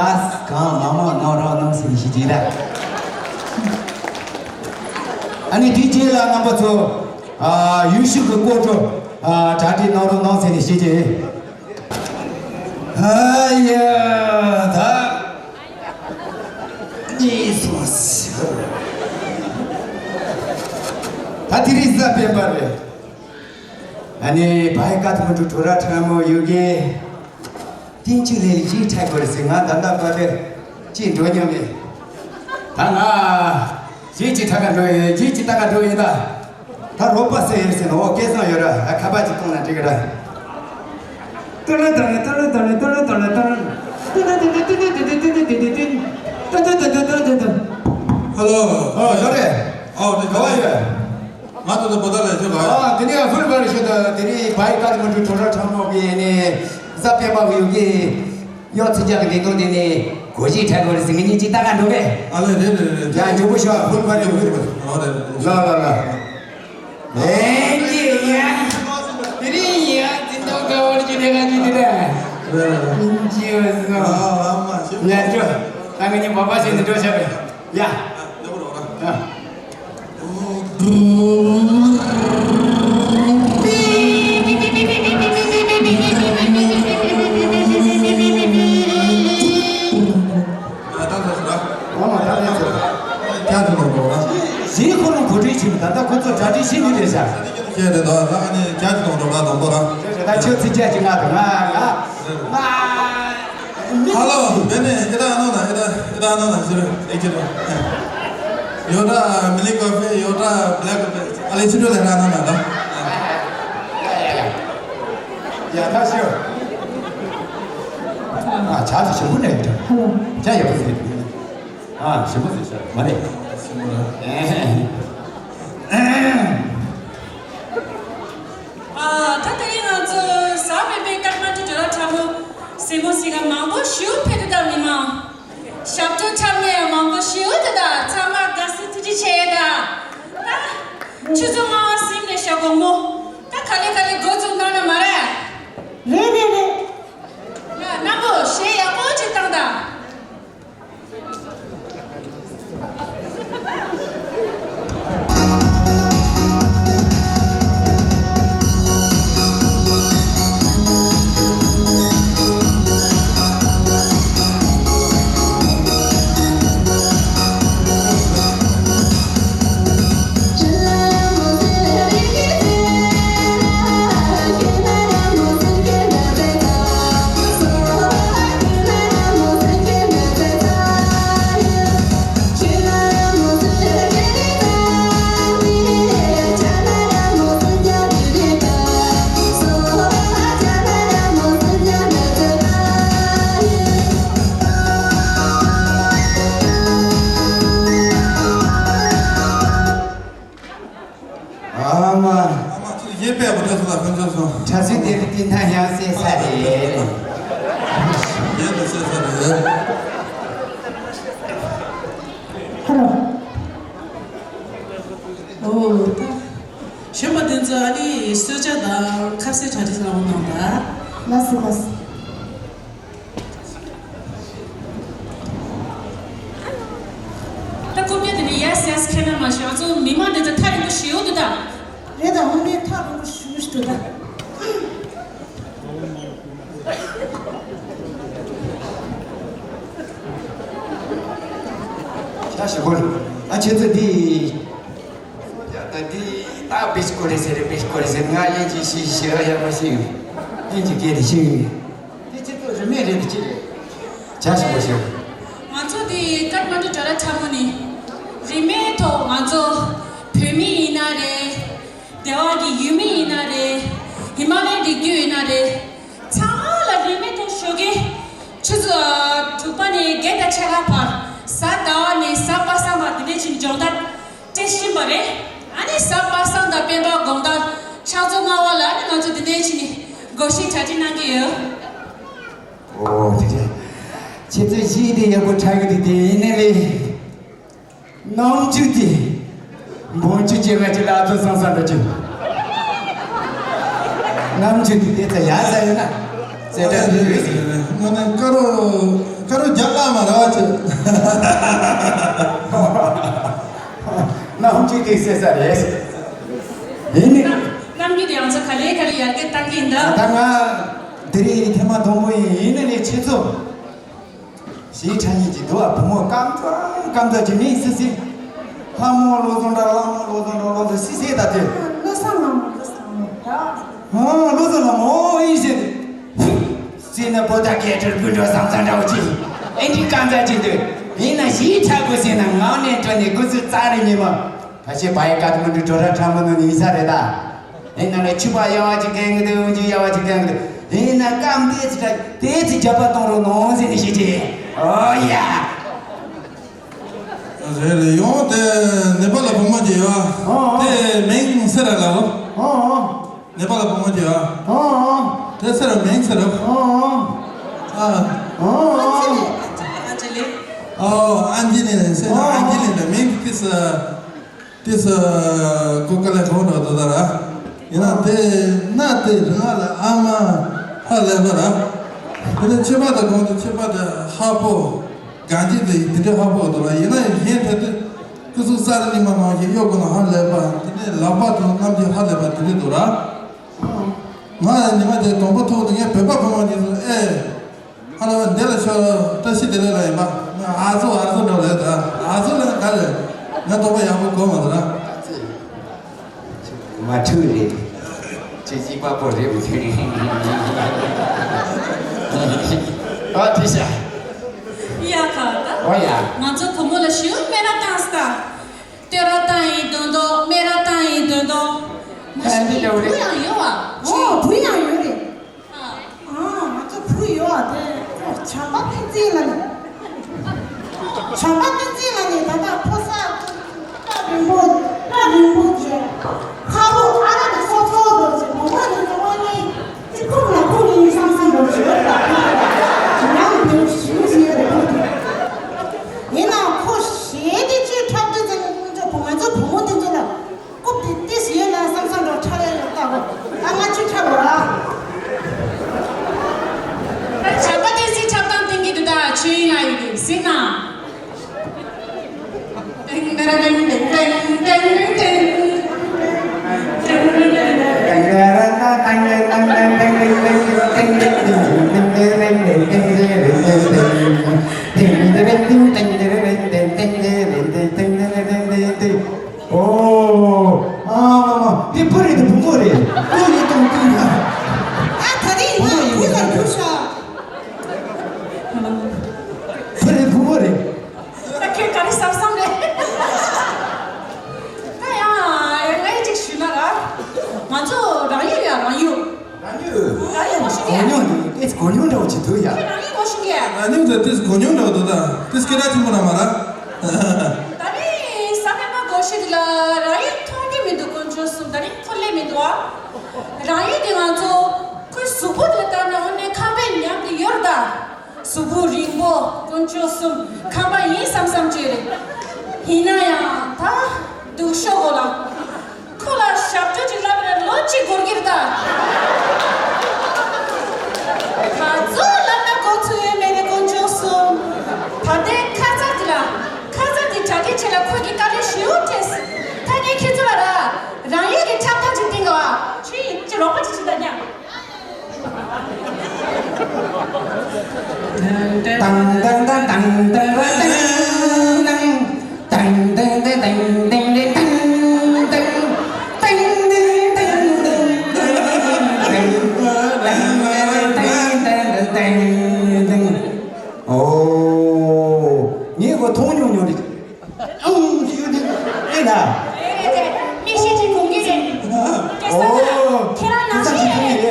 གང་མང་མང་གནང་རོགས་གནང་ཟེར་ནས་ཞུ་རྒྱུ་ཡིན་ད། ཨ་ནི་དེའི་རྗེས་ལ་རྣམ་པ་ཚོ་ཨ་ཡུལ་ཤུལ་གྱི་སྐོར་བྲོ་ཨ་གྲ་སྒྲིག་གནང་རོགས་གནང་ཟེར་ནས་ཞུ་རྒྱུ་ཡིན། ཨ་ཡ་ད། གཉིས་སོང་ཟེར། ད་དེ་རིང་གཟའ་སྤེན་པ་རེད། ཨ་ནི་བའི་ཀ་ཐུ་མ་ཀྲུ་ཁྲོ་ར་ཁྲ་མོ་ཡོ་གི། ཏིན་ཅི་ལེ་ལི་ཡིག་ཁྲ་གོ་རེ་ཟེར། ང་ད་ལྟ་བ་དེར་ཅི་འགྲོ་མྱོང་མེད། ད་ང་ཡིག་ཅི་ཁྲ་ག་འགྲོ་ཡོད། ཡིག་ཅི་ཏ་ག་འགྲོ་ཡོད་ད། ད་རོགས་པ་སུ་ཡོད་ཟེར་ན། འོ་སྐལ་བཟང་ཡོད་ར། ཨ་ཁ་པར་ཅིག་གཏོང་ན་འགྲིག་གི་ར། ཏུ་ལུ་ཏུ་ལུ་ཏུ་ལུ་ཏུ་ལུ་ཏུ་ལུ་ཏུ་ལུ་ཏུ་ལུ། ཏུ་ཏུ་ཏུ་ཏུ་ཏུ་ཏུ་ཏུ་ཏུ་ཏུ་ཏུ། ཏུ་ཏུ་ཏུ་ཏུ་ཏུ་ཏུ་ཏུ། ཧ་ལོ། ཨོ་ཡོད་རེད། ཨོ་དེ་ག་བ་ཡོད། ང་ཚོ་ད་བོད་ཟླ་ལས་ཆོག་ག་ཨ་དེ་ནས་ཧྥུལ་བར་ཤོད་ད། དེ་རིང་བའི་ཀ་ཐ་མན་ཌུ་ཁྲོ་ར་ཁྲ་མོ་གི་ནས་གཟའ་སྤེན་པ་གི་ཡོ་གི། གཡོག་ཚིག་ཇག་གི་ལས་དོན་དེ་ནས་གོ་གཞི་ཁྲ་གོ་རེ་ཟེར། ངེད་གཉིས་ཅིག་ལྟ་ག་འགྲོ་གས། ཨ་ལེ་རེད་རེད་རེད། ཡ་མགྱོགས་པོ་ཤོག་ཧྥུལ་བར་ཡོད་གི། ཨ་རེད་རེད། ལ་ལ་ལ། ཨེ་ཀྱེ་ཡ། དེ་རིང་ཡ་འཛིན་གྲྭ་ག་བར་གྱི་ལས་ཀ་གྱི་དེ་རེད། རེད་རེད། ཨིན་ཇི་བ་སོང་། ཨ་ཨ་མ་ཤི། ཡ་འགྲོ། ད་ངེད་གཉིས་བ་བ་བྱས་ནས་འགྲོ་བྱ་བས། ཡ། ཡ། གཞན་ཁོ་རང་གོ་སྒྲིག་བྱེད་མི། ད་ལྟ་ཁོ་ཚོ་གྲ་སྒྲིག་བྱེད་མི་རེད་ཤག་ཁྱེད་རེད་དོ། ད་ཨ་ནི་རྒྱ་གི་དང་འགྲོ་ག་དང་པོ་ར། ད་ཁྱོད་ཚིག་བཅད་ཅིག་ང་དང་ང་ང་། ཧ་ལོ། དེ་ནས་ཨེ་ད་ཨ་ནོ་ན་ཨེ་ད་ཨེ་ད་ཨ་ནོ་ན་ཟེར་ཨེ་ཁྱེད་ར། ཡོ་ད་མི་ལི་ཀོ་ཕི། ཡོ་ད་བྷེ་ལེག་ཀོ་ཕི། ཨ་ལེ་ཕྱི་དྲོ་ལ་ར་ཨ་ནོ་ན་ད། ཡ་ད་ཤོད། ཨ་ཇ་དེ་ཞིམ་པོ་ནས་ཡོད་ད། ཇ་ཡག་པོ་ཟེར། ཨ་ཞིམ་པོ་ཟེར་ཤག་མ་རེད། ཞིམ་པོ་ར། ཨ་ད་དེ་རིང་ང་ཚོ་གཟའ་སྤེན་པའི་ཀ་ཐ་མན་ཌུ་ཁྲོ་ར་ཁྲ་མོ་གཟིགས་མོ་གཟིགས་ག་མང་པོ་ཞིག་ཕེབས་འདུག་ད་མི་མང་། ཞབས་བྲོ་འཁྲབ་མཁན་མང་པོ་ཞིག་འདུག་ད་ཚང་མ་དགའ་བསུ་ཐུགས་རྗེ་ཆེ་ད། ད་ཆུ་ཚོད་ལྔ་པ་ཟིན་ནས་ཤག་དགོང་མོ། ད་ག་ལེ་ག་ལེ་འགོ་བཙུགས་གནང་ན་མ་རེད། རེད་རེད་རེད། ཡ་རྣམ་པོ་གཞས་ཡག་པོ་ཅིག་བཏང་དང་། ཨ་མ། ཨ་མ་ཚོ་ཡེ་པའི་བུ་ཕྲུག་ཚོ་ལ་ཕན་ཚུན་སོང་། གྲྭ་བཙུན་དེ་རིགས་དེ་ན་ཡང་སེ་ས་རེད། ཡེ་ལ་སེ་ས་རེད། ཧ་ལོ། ཨོ་ད། གཞོན་པ་དེ་ཚོ་ཨ་ནི་གསོལ་ཇ་དང་ཁ་ཟས་གྲ་སྒྲིག་གནང་རོགས་གནང་ད། ལགས་སོ་ལགས་སོ། ད་རྐུབ་བཀྱག་དེ་ནས་ཡ་སི་ཡ་སི་ཁྱེར་ན་མ་ཤེས། ང་ཚོ་མི་མང་དེ་ཚོ་ཐག་རིང་པོ་ཞེ་པོ་འདུག་ད། རེད་ད། འོ་ནས་ཐག་རིང་པོ་ཞེ་པོ་ཞིག་འདུག་ད། ཤ་ཞེ་པོ་རེད། ཨ་ཁྱེད་ཚོ་འདི། ད་འདི་ད་བེ་ཤི་ཀོ་རེ་ཟེར་རེད། བེ་ཤི་ཀོ་རེ་ཟེར། ང་ཡིན་གྱི་ཤི་ཤི་ར་ཡག་པོ་ཤི་ཡོད། ཡིན་གྱི་སྐད་དེ་ཤི་ཡོད། འདི་ཁྱེད་ཚོ་རིན་མེད་རེད་དེ་ཅི་རེད། ཇ་ཞིམ་པོ་ཞིག་ང་ཚོ་འདི་ཀ་ཐ་མན་ཌུ་ཁྲོ་ར་ཁྲ་མོ་ནི་རིན་མེད་ཐོག་ང་ཚོ་བོད་མི་ཡིན་ན་རེད། སྡེ་བ་གི་ཡུལ་མི་ཡིན་ན་རེད། ཧི་མ་ལ་ཡའི་རི་རྒྱུད་ཡིན་ན་རེད། ཚང་མ་ལ་རིན་མེད་ཐོག་ཞོགས་ཀས་ཆུ་ཚོད་དྲུག་པ་ནས་བརྒྱད་དང་ཕྱེད་ཀ་བར་གཟའ་ཟླ་བ་ནས་གཟའ་པ་སངས་བར་དེ་འདྲས་ཅིག་སྦྱོང་བརྡར་སྤྲད་བཞིན་པ་རེད། ཨ་ནི་གཟའ་པ་སངས་དང་སྤེན་པ་དགོང་དག་ཕྱག་ཚོད་ལྔ་པ་ལ་ཨ་ནི་ང་ཚོ་དེ་འདྲས་ཅིག་ནས་སྒོར་གཞས་གྲ་སྒྲིག་གནང་གི་ཡོད། ཨོ་དེ་རེད། ཁྱེད་ཚོས་གཞས་དེ་ཡག་པོ་འཁྲབ་གི་འདུག་དེ་ཡིན་ནའི་ལས། རྣམ་འགྱུར་དེ། འབུམ་ཆུ་སྐྱེ་བ་ཅིག་ལ་ཨ་ཚོ་སང་སང་འདྲ་ཅིག་རྣམ་འགྱུར་དེ་དེ་ཚ་ཡ་ཚ་ཡོད་ན། ཟེར་གྲབས་ཀྱི་ཡོད་ཟེར། ང་ནི་དཀར་རོ་དཀར་རོ་རྒྱག་ལ་མ་ར་བ་ཆེ། རྣམ་དཔྱོད་ཀྱི་ཟེར་ས་རེད། ཡིན་ནི། རྣམ་རྣམ་རྒྱུན་དུ་ཡང་ཚོ་ག་ལེ་ག་ལེ་ཡར་རྒྱས་བཏང་གི་ཡིན་ད། ད་ང་འདི་རིགས་ཐེངས་མ་དང་པོ་ཡིན། ཡིན་ནི་ནི་ཁྱེད་ཚོ་ཞེ་དྲག་ཡིན་གྱི་འདུག་ཨ། བུ་མོ་སྐམ་ཙམ་སྐམ་ཙམ་གྱི་མིང་སི་སི། ལྷ་མོ་བློ་བཟང་འདྲ། ལྷ་མོ་བློ་བཟང་འདྲ། བློ་བཟང་སི་སི་ད་དེ། བློ་བཟང་ལྷ་མོ། བློ་བཟང་ལྷ་མོ་ད། ཨོ་བློ་བཟང་ལྷ་མོ་ཨོ་ཡིན་ཟེར། སྲིད་ན་པོ་ཏ་སྐད་སྒྲོལ་དགུ་འགྲོ་བཟང་བཟང་འདྲ་བོ་ཅིག་ཨེ་འདྲི་སྐམ་ཙམ་ཅིག་འདུག་ཡིན་ན་ཞེ་དྲག་དགོས་ཟེར་ན་ངག་ནས་འགྲོ་ནས་དགུ་ཚོད་རྩ་རེ་ཉིན་མ། ད་ཆེ་བའི་ཀ་ཏ་མན་ཌུ་གྲོ་ར་ཁྲ་མོ་ནོ་ནི་ཡིན་ས་རེད་ད། ཡིན་ན་ལས་ཕྱུ་པ་ཡ་བ་ཅིག་གན་གི་འདུག་འཇུ་ཡ་བ་ཅིག་གན་གི་འདུག་ཡིན་ན་སྐམ་དེ་ཚི་ད་དེ་ཚི་རྒྱབ་པ་གཏོང་རོགས་གནང་ཟེར་ནི་ཞེ་ཅིག་ཨོ་ཡ། རེད་རེད། ཡོང་དེ་ནེ་པ་ལ་བུ་མོ་ཅིག་ཡོད། ཨོ། དེ་མིང་སེ་ར་ལ་ལོ། ཨོ། ནེ་པ་ལ་བུ་མོ་ཅིག་ཡོད། ཨོ། དེ་སེ་ར་མིང་སེ་ར། ཨོ། ཨ། ཨོ། ཨ་ཅེ་ལེ། ཨོ་ཨན་ཇི་ལི་ཟེར་ན། ཨོ། ཨན་ཇི་ལི་ད་མིང་དེ་སེ། དེ་སེ་ཀོ་ཀ་ལེ་ཧོ་འགྲོ་དོ་ད་ར། ཡིན་ན་དེ་ན་དེ་རང་ལ་ཨ་མ་ཧ་ལས་པ་ར། དེ་ནས་ཆོས་པ་དང་གོང་དུ་ཆོས་པ་དེ་ཧ་པོ། གང་ཅི་དེ་དེ་འདྲ་ཧ་པོ་འདུག་ར། ཡིན་ན་ཡང་གཞན་དེ་དུས་སྐུ་གཟུགས་ས་ར་ཉི་མ་མང་ཞིག་གཡོ་དགོས་ན་ཧ་ལས་པ། དེ་ནས་ལག་པ་དང་རྣམ་འགྱུར་ཧ་ལས་པ་དེ་འདྲ་འདུག་ར། ང་ཉི་མ་དེ་དང་པོ་ཐོག་ཏུ་ངས་བོད་པ་བུ་མོ་གཉིས་སུ་ཨེ། ཧ་ལས་པ་འདི་ལ་ཤོག་བཀྲ་ཤིས་བདེ་ལེགས་ལ་ཡིན་པ། ང་ཨ་ཟོ་ཨ་ཟོ་འགྲོ་ལས་ད། ཨ་ཟོ་ལ་ག་ལས་ང་དོགས་པ་ཡག་པོ་གོ་མ་ཟ་ར། མ་ཐུག་རེད། ཁྱེད་ཅིག་པ་པོ་རེད་མི་ཐུག་རེད། ཨ་དེ་ཤ། ཡ་ཁ་ད། ཨོ་ཡ། ང་ཚོ་བུ་མོ་ལ་ཞུ་སྨད་ར་བཏང་སྟ། སྟོད་ར་བཏང་ཡིན་དོན་དོ། སྨད་ར་བཏང་ཡིན་དོན་དོ། མ་ཨ་འདི་ཞུ་འདྲ་བོ་རེད། བུ་ཡང་ཡོད་བ། ཨོ་བུ་ཡང་ཡོད་རེད། ཨ། ཨ་ང་ཚོ་བུ་ཡོད་བ་དེ་ཁོ་བྱམས་པ་བསྟན་འཛིན་ལ་ནི། བྱམས་པ་བསྟན་འཛིན་ལ་ནི་ད་ལྟ་ཕོ་གསར་སྐྲ་རིང་པོ། སྐྲ་རིང་པོ་བྱས། ཁ་བོ་ཨ་ར་གི་སོབ་སོབ་འགྲོ་ཅིག་མོ་མོ་ནི་ཚོ་བ་ནི་ཅི་ཁུག་ལ་ཁུག་ཡིན་བསམ་བསམ་འགྲོ་ཅིག་ཡོད་ལ། ང་ནི་བུ་ཞུ་ཞེས་རེ་བོ་དེ། ཡིན་ནའང་ཁོ་གཞས་དེ་ཅིག་འཁྲབ་དུས་ཙམ་ནས་ང་ཚོ་བུ་ང་ཚོ་བུ་མོ་དེ་ཚོ་ལ། རྐུབ་དེ་ཏིས་ཡོད་ན་བསམ་བསམ་འགྲོ་ཁྲ་ལེ་ལ་ལྟ་གོ། ད་ང་ཆུ་ཁྲ་གོ་ར། ད་བྱ་བ་དེ་སི་ཁྲབ་དང་སྟེང་གི་དུ་ད་ཆུ་ཡིན་ན་ཡོད་གི་སི་ན། ཏེང་ཏེར་ཏེང་ཏེང་ཏེང་ཏེང་ཏེང་། ཨོ། ཨ་མ་མ། དེ་བུ་རེད། དེ་བུ་མོ་རེད། ཨ་ད་རེས་ང་བུ་ལ་གྱུར་ཤག་བུ་རེད། བུ་མོ་རེད། ད་ཁྱོད་ག་རེ་བསམ་བསམ་རེད། ད་ཡང་ཡང་ངས་ཅིག་ཞུས་ན་ར། ང་ཚོ་རང་ཡུལ་ཡ་རང་ཡུལ། རང་ཡུལ། རང་ཡུལ་ངོ་ཤེས་ཀྱི། གོ་མྱོང་འདུག་ཨེ་གོ་མྱོང་འདྲ་བོ་ཅིག་འདུག་ཡ། ཁྱོད་རང་ཡུལ་ངོ་ཤེས་ཀྱི། རང་ཡུལ་དེ་དེ་གོ་མྱོང་འདྲ་བོ་འདུག་ད་དེ་སྐད་གྲགས་ཆེན་པོ་ར་མ་ར། ད་ནི་ས་མེད་པ་གོ་ཤེས་འདུག་ལ། རང་ཡུལ་མཐོང་གི་མི་འདུག་དཀོན་མཆོག་གསུམ། ད་ནི་ཁོ་སླེབས་མི་འདུག་ཨ། རང་ཡུལ་དེ་ང་ཚོ་ཁོའི་གཟུགས་པོ་དེ་ལྟར་ན་དངོས་གནས་ཁམས་པའི་ཉམས་དེ་ཡོད་རེད་ད། གཟུགས་པོ་རིང་པོ། དཀོན་མཆོག་གསུམ། ཁམས་པ་ཡིན་བསམ་བསམ་བྱས་རེད། ཡིན་ན་ཡང་ད་སྡུག་ཤོས་གོ་ལ། ཁོ་ལ་ཞབས་བྲོ་ཅིག་ལབ་ན་ལོ་གཅིག་འགོར་གྱི་རེད་ད། ད་ཚོ་ལབ་ན་གོ་ཚོད་ཡོད་མེད་རེད་དཀོན་མཆོག་གསུམ། ད་ལྟའི་ཁ་ཚ་དེ་ལ། ཁ་ཚ་དེ་གྲ་སྒྲིག་བྱེད་ལ་ཁོ་གི་དཀའ་ལས་ཞེ་པོ་འཕྲད། ད་ངས་ཁྱེད་ཚོ་ལ་ར། རང་ཡུལ་གྱི་འཁྲབ་སྟངས་ཅིག་སྟོན་གོ་ཨ། ཁྱོད་ཡིན་གྱི་རོགས་པ་ཅིག་བྱེད་ད་ཉག་ཨོ། ངས་ཁོ་མཐོང་མྱོང་མྱོང་རེད། ཨང་ཞུ་དེ་ཨེ་ན། རེད་རེད་རེད། མིག་ཤེལ་ཅིག་གོན་གྱི་རེད། སྐལ་བཟང་ལགས། ཨོ། ཁྱེད་རང་ནང་བཞིན་རེད།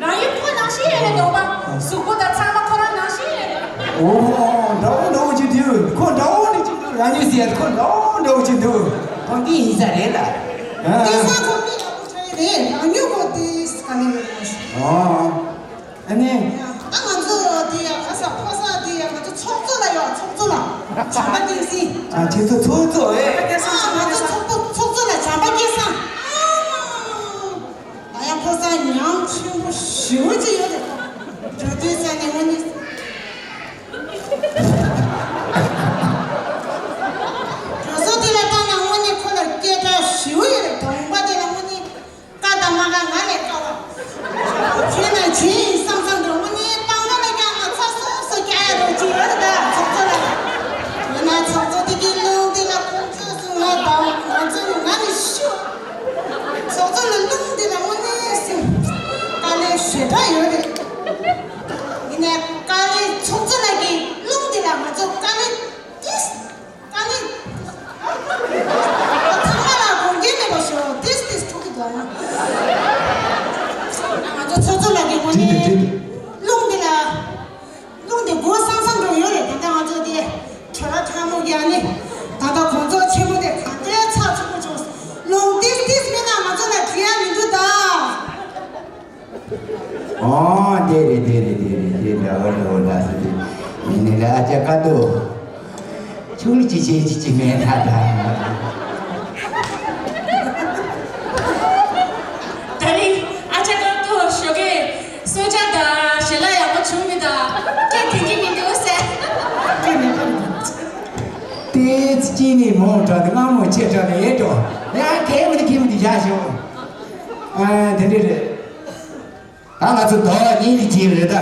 རང་ཡུལ་ཁོ་ནང་བཞིན་རེད་རེད་འདོགས་པ། གཟུགས་པོ་དང་ཚང་མ་ཁོ་རང་ནང་བཞིན་རེད་རེད། ཨོ། འདྲ་བོ་འདྲ་བོ་ཅིག་འདུག་ཁོ་འདྲ་བོ་འདྲ་ཅིག་འདུག་རང་ཡུལ་ཟེར་ཁོ་འདྲ་བོ་འདྲ་བོ་ཅིག་འདུག་ཁོ་འདི་ཡིན་ས་རེད་ལ། ཨ། སྐལ་བཟང་ཁོ་མི་ཡག་པོ་ཆགས་ཡོད་རེད། རང་ཡུལ་ཁོ་དེ་ག་ནས་རེད་མ་ཤེས། ཨོ། ཨ་ནི། ད་ང་ཚོ་དེ་ཡ་ཁ་ས་ཕོ་ས་དེ་ཡ་ང་ཚོ་ཚོགས་གཙོ་ལ་ཡོད། ཚོགས་གཙོ་ལ་བྱམས་པ་བསྟན་འཛིན། ཨ་ཁྱེད་ཚོ་ཚོགས་གཙོ་ཨེ། ང་ཚོ་ཚོགས་པ་ཚོགས་གཙོ་ལ་བྱམས་པ་སྐལ་བཟང་། ད་ཡང་ཕོ་ས་ཉམས་ཆེན་པོ་ཞེ་པོ་ཅིག་ཡོད་རེད། འགྲོ་ ཚོགས་གཙོ་དེ་གའི་རླུང་དེ་ལ་ཁོང་ཚོས་སུ་ང་དང་ཁོང་ཚོས་ང་ནས་ཤོག་ཚོགས་གཙོ་ལ་རླུང་དེ་ལ་དངོས་གནས་སེམས་དཀའ་ལས་ཞེ་དྲག་ཡོད་རེད། ཡིན་ནའི་དཀའ་ལས་ཚོགས་གཙོ་ལ་གི་རླུང་དེ་ལ་ང་ཚོ་དཀའ་ལས་ཏིས་དཀའ་ལས་ཚང་མ་ལ་དགོངས་འགལ་མེད་པ་ཞོག་ཏིས་ཏིས་ཐུག་གི་འདུག་ང་ཚོ་ཚོགས་གཙོ་ལ་གི་དངོས་གནས་རླུང་དེ་ལ། རླུང་དེ་སྒོ་སང་སང་འགྲོ་ཡོད་རེད། ད་ལྟ་ང་ཚོ་དེ་གྲོ་ར་ཁྲ་མོ་གི་ཨ་ནི་ད་ལྟ་གོང་ཚོགས་ཆེན་མོ་དེ་ག་འདྲའི་ཚགས་ཚུད་པོ་བྱུང་། རླུང་ཏིས་ཏིས་མེད་ན་ང་ཚོ་ལ་འགྲིག་ཡ་མི་འདུག་ད། ཨོ་དེ་རེད་དེ་རེད་དེ་རེད་དེ་འདྲ་བ་འདྲ་བ་འདྲ་ཟེར་དེ་མི་ནི་ལ་ཅག་ཀ་ཏོ། ཆུང་ལི་ཅི་ཆེ་ཅི་ཅི་མེད་ན་ད། ད་རིང་ཨ་ཅག་ཀ་ཏོ་ཞོགས་ཀས་གསོལ་ཇ་དང་ཞལ་ལག་ཡག་པོ་བྱུང་མི་དང་སྐད་འཐེན་གྱི་མི་འདུག་ཟེར། སྐད་མེད་པ་མི་འདུག་ཏེ་ཙི་ནི་མོ་འདྲ་དེ་སྔ་མོ་ཆེ་འདྲ་ལས་ཡེ་འགྲོ། ཡ་ཁེ་མི་དེ་ཁེ་མི་དེ་བཞག་ཞོག་ཨ་དེ་འདྲ་རེད། ད་ང་ཚོ་ཟླ་བ་གཉིས་ཀྱི་རྗེས་རེད་ད།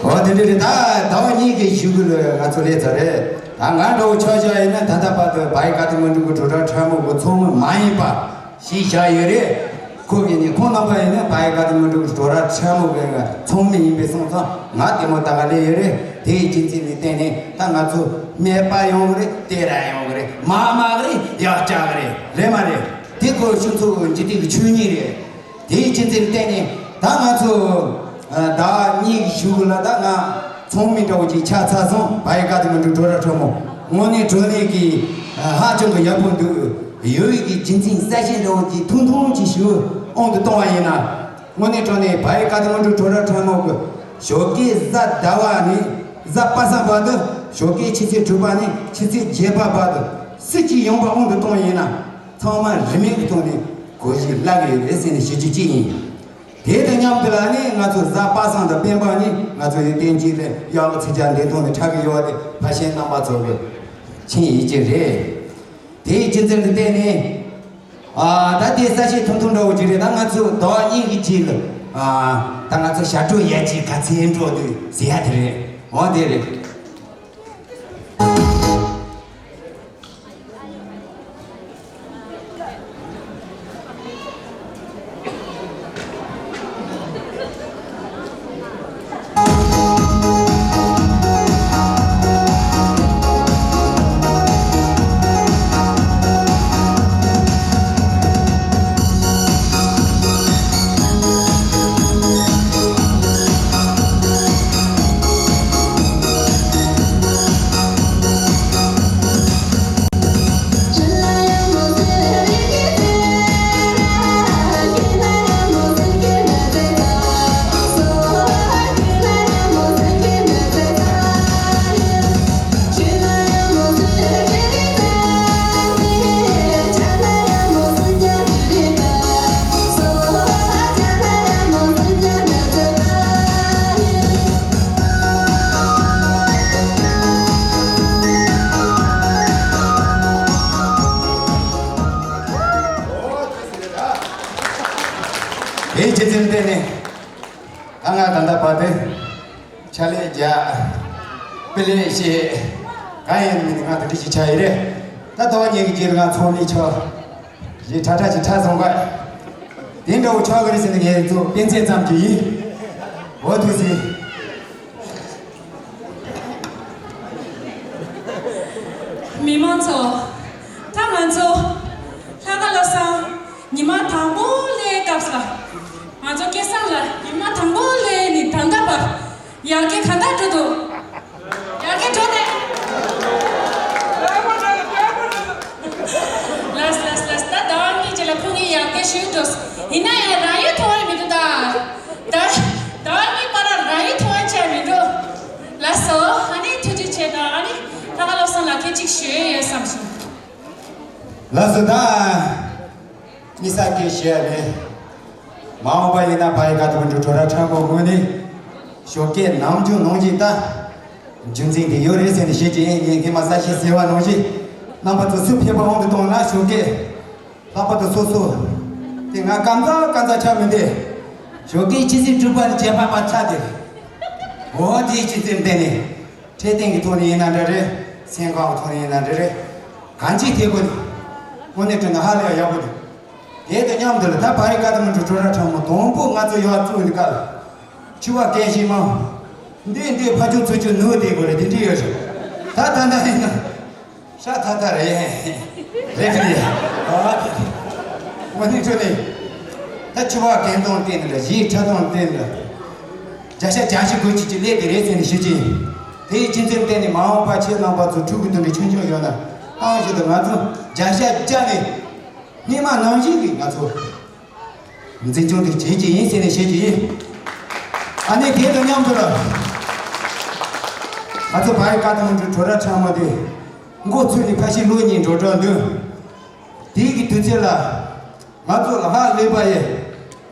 འོ་དེ་འདྲ་རེད་ད། ཟླ་བ་གཉིས་ཀྱི་གཞུག་གུ་ལ་ང་ཚོ་སླེབས་ཚར་རེད། ད་ང་འདྲ་བོ་ཆོག་ཆོག་ཡིན་ན་ད་ལྟ་བར་དུ་བའི་ཀ་ཏི་མན་གྲུ་གི་གྲོགས་ར་ཁྲ་མོ་གི་ཚོགས་མི་མ་ཡིན་པ་ཞིག་བཞག་ཡོད་རེད། ཁོ་གིས་ནི་ཁོང་རྣམ་པ་ཡིན་ན་བའི་ཀ་ཏི་མན་གྲུ་གི་གྲོགས་ར་ཁྲ་མོ་གི་ཚོགས་མི་ཡིན་པའི་སོང་ཙང་ང་ལྟད་མོ་ལྟ་ག་སླེབས་ཡོད་རེད། དེའི་རྒྱུ་མཚན་ལ་བརྟེན་ནས་ད་ང་ཚོ་སྨད་པ་ཡོང་གི་རེད། ལྟེ་ར་ཡོང་གི་རེད། མ་མ་གི་རེད། ཡག་ཅག་གི་རེད། རེད་མ་རེད། དེ་ཁོ་ཆུ་ཚོད་འཇིག་རྟེན་གྱི་ཆོས་ཉིད་རེད། དེའི་རྒྱུ་མཚན་བརྟེན་ནས་ད་ང་ཚོ་ཟླ་བ་གཉིས་ཀྱི་གཞུག་གུ་ལ་ད་ང་ཚོགས་མི་འདྲ་བོ་ཅིག་ཆགས་ཚར་སོང་། བའི་ཀ་ཏི་མན་གྲུ་གྲོགས་ར་ཁྲ་མོ་དངོས་གནས་དྲང་གནས་ཀྱི་ཧ་ཅང་གི་ཡག་པོ་འདུག་ཡོད་ཀྱི་རྒྱུ་མཚན་གསལ་བཤད་འདྲ་བོ་ཅིག་ཐུང་ཐུང་ཅིག་ཞུ་དབང་དུ་གཏོང་བ་ཡིན་ན། དངོས་གནས་དྲང་གནས་བའི་ཀ་ཏི་མན་གྲུ་གྲོགས་ར་ཁྲ་མོ་གི་ཞོགས་ཀའི་གཟའ་ཟླ་བ་ནས་གཟའ་པ་སངས་བར་དུ། ཞོགས་ཀའི་ཆུ་ཚོད་དྲུག་པ་ནས་ཆུ་ཚོད་བརྒྱད་པ་བར་དུ་སུ་གཅིག་ཡོང་བ་དབང་དུ་གཏོང་བ་ཡིན་ན། ཚང་མ་རིན་མེད་ཀྱི་ཐོག་ནས་གོ་རྒྱུ་བརླག་གི་ཡོད་རེད་ཟེར་ནས་ཞུ་རྒྱུ་གཅིག་ཡིན། དེ་དང་མཉམ་དུ་ལ་ནི་ང་ཚོ་གཟའ་པ་སངས་དང་སྤེན་པ་ནི་ང་ཚོ་ཡི་བསྟན་སྤྱི་ལ་གཡག་ལ་ཚིག་ཇ་འདི་ཐོག་ནས་འཁྲབ་གི་ཡོད་པ་དེ་ཕ་ཤན་རྣམ་པ་ཚོ་གི་ཆིངས་ཡིག་ཅིག་རེད། དེའི་རྒྱུ་མཚན་ལ་བརྟེན་ནས་ཨ་ད་དེ་གསལ་བཤད་ཐུང་ཐུང་འདྲ་བོ་ཅིག་རེད། ད་ང་ཚོ་ཟླ་བ་གཉིས་ཀྱི་རྗེས་ལ་ཨ་ད་ང་ཚོ་ཞབས་བྲོ་ཡག་ཅིག་ག་ཚོད་འགྲོ་འདུག་ཟེར་ཡ་དེ་རེད། འོ་དེ་རེད། དེའི་རྗེས་འཛིན་བརྟེན་ནས་ད་ང་ད་ལྟ་བར་དུ་ཕྱག་ལས་རྒྱག་དཔེ་ལས་བཤད་གང་ཡིན་མིན་ང་དེ་འདྲ་ཞིག་ཆགས་ཡོད་རེད། ད་ལྟ་བ་ཉིད་ཀྱི་རྗེས་ལ་ང་ཚོགས་མི་ཆོག་ཞེས་ཁྲ་ཁྲ་ཞིག་ཁྲ་སོང་ག་དེ་འདྲ་བོ་ཆོག་གི་རེད་ཟེར་ནས་ངས་ཚོ་དཔེ་མཚོན་ཙམ་གྱིས་ཡིན། འོ་ཐུགས་རྗེ་ཆེ། མི་མང་ཚོ། ད་ང་ཚོ་ལྷ་ཁང་བློ་བཟང་ཉི་མ་དང་པོ་སླེབས་སྐབས་ལ། ང་ཚོ་སྐལ་བཟང་ལགས་ཉི་མ་དང་པོ་སླེབས་ནས་ད་ལྟ་བར་ཡར་རྒྱས་གང་འདྲ་འགྲོ་འདུག་ཡར་རྒྱས་འགྲོ་ནས། ལགས་ལགས་ལགས། ད་ཟླ་བ་གཉིས་རྗེས་ལ་ཁོང་གིས་ཡར་རྒྱས་ཞུས་འགྲོ། ཡིན་ན་ཡང་རང་ཡུལ་མཐོང་བ་མི་འདུག་ད། ད་ཟླ་བ་གཉིས་བར་ལ་རང་ཡུལ་མཐོང་བ་ཅིག་མི་འདུག་ལགས་སོ། ཨ་ནི་ཐུགས་རྗེ་ཆེ། ད་ཨ་ནི་ད་ག་ལོ་སོང་ལ་སྐད་ཅིག་ཞུ་ཡས་ཡོད་བསམ་བྱུང་། ལགས་སོ། ད་ཨ་ནི་ས་སྐད་བཤད་ཡ་མེད། མ་འོངས་པ་ཡིན་ན་ཕ་ཡི་ཁ་ཐུག་འགྲོ་གྲོ་ར་ཁྲ་མོ་ངོས་ནས་ཞོགས་ཀས་ནམ་རྒྱུན་ནང་བཞིན་ད་རྒྱུ་མཚན་དེ་ཡོད་རེད་ཟེར་ནས་བཤད་ཀྱི་ཡིན། ངས་སྔས་མ་ས་ཞིག་ཟེར་བ་ནང་བཞིན་ རྣམ་པ་ཚོ་སུ་ཕེབས་པ་དབང་དུ་གཏོང་ན་ཞོགས་ཀས། ལྷག་པར་དུ་སོ་སོ། དེ་ང་སྐམ་ཚ་སྐམ་ཚ་ཆགས་མི་འདི། ཞོགས་ཀས་ཆུ་ཚོད་དྲུག་པར་བྱས་པ་པ་ཚ་དེ། འོ་དེའི་ཆུ་ཚོད་འདི་ནས། འཕྲོད་བསྟེན་གྱི་ཐོག་ནས་ཡིན་ན་འདྲ་རེད། སེམས་ཁམས་ཀྱི་ཐོག་ནས་ཡིན་ན་འདྲ་རེད། གང་ཅིའི་ཐད་ཀོ་ནས། དངོས་གནས་དྲང་གནས་ཧ་ལས་ཡག་པོ་འདུག་དེ་དང་མཉམ་དུ་ལ་ད་བར་བཀའ་ཐང་གྲོ་གྲོ་ར་ཁྲ་མོ་དང་པོ་ང་ཚོ་ཡོད་བཙུགས་འདི་ག་ལ། ཆུ་བ་སྐད་ཤིང་མང་། འདི་འདི་ཕ་ཆུང་ཚུ་ཆུ་ནུ་དེ་གོ་རེད་དེ་འདྲི་ཡོད་རེད། ད་ད་ད་ཡིན་ན། ཤ་ཐ་ཐ་རེད། རེད་རེད། ཨ་དེ་རེད། ང་ནི་ཁྲོ་ནས། ད་ཆུ་བ་གན་དང་བསྟན་ལ་གཞིས་ཁྲ་དང་བསྟན་ལ། བརྒྱ་ཆ་བརྒྱ་ཞིག་དགོས་ཀྱི་ཅི་ལས་དེ་རེད་ཟེར་ནས་ཞུ་ཅི། དེའི་ཕྱི་ཚུལ་བསྟན་ནས་མ་འོངས་པ་ཁྱེད་རྣམ་པ་ཚོ་ཕྲུ་གུ་དུ་འདྲ་ཆུང་ཆུང་ཡོད་ན་ཨང་ཞིག་ཏུ་ང་ཚོ་བརྒྱ་ཆ་བརྒྱ་ནས། སྔོན་མ་ནང་བཞིན་གྱི་ང་ཚོ། འཛིན་སྐྱོང་དེ་བྱེད་ཀྱི་ཡིན་ཟེར་ནས་བཤད་ཀྱི་ཡིན། ཨ་ནི་དེ་དང་མཉམ་དུ་ལ། ང་ཚོ་བར་བཀའ་ཐང་གྲོ་གྲོ་ར་ཁྲ་མོ་དེ། མགོ་ཚོས་ནས་ཕ་ཤི་ལོ་གཉིས་འགྲོ་གྲོན་འདུག་དེའི་གི་དུས་ཚོད་ལ། ང་ཚོ་ལ་ཧ་ལས་པ་ཡེ།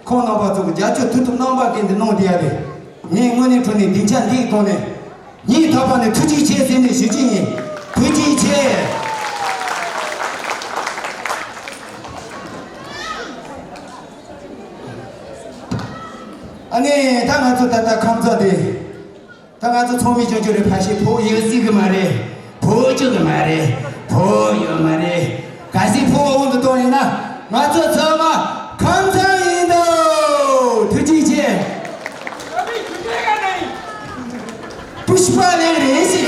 ཁོང་རྣམ་པ་ཚོ་གི་རྒྱབ་སྐྱོར་ཐུབ་ཐུབ་གནང་བ་གི་འདི་གནང་བསྡད་ཡ་རེད། ངས་དངོས་གནས་དྲང་གནས་སྡིངས་ཆ་འདིའི་སྒང་ནས། སྙིང་ཐག་པ་ནས་ཐུགས་རྗེ་ཆེ་ཟེར་ནས་ཞུ་རྒྱུ་ཡིན། ཐུགས་རྗེ་ཆེ། ཨ་ནི་ད་ང་ཚོ་ད་ལྟ་ཁམས་ཚ་དེ། ད་ང་ཚོ་ཚང་མས་ཅོ་ཅོ་རེ་ཕ་ཤི་ཕོ་ཡོད་སྲིད་གི་མ་རེད། ཕོ་ཅོ་གི་མ་རེད། ཕོ་ཡོད་མ་རེད། གལ་སྲིད་ཕོ་འོང་དུ་གཏོང་ཡིན་ན། ང་ཚོ་ཚང་མ་ཁམས་ཚང་ཡིན་དོ། ཐུགས་རྗེ་ཆེ། पुष्पा ले रहे थे।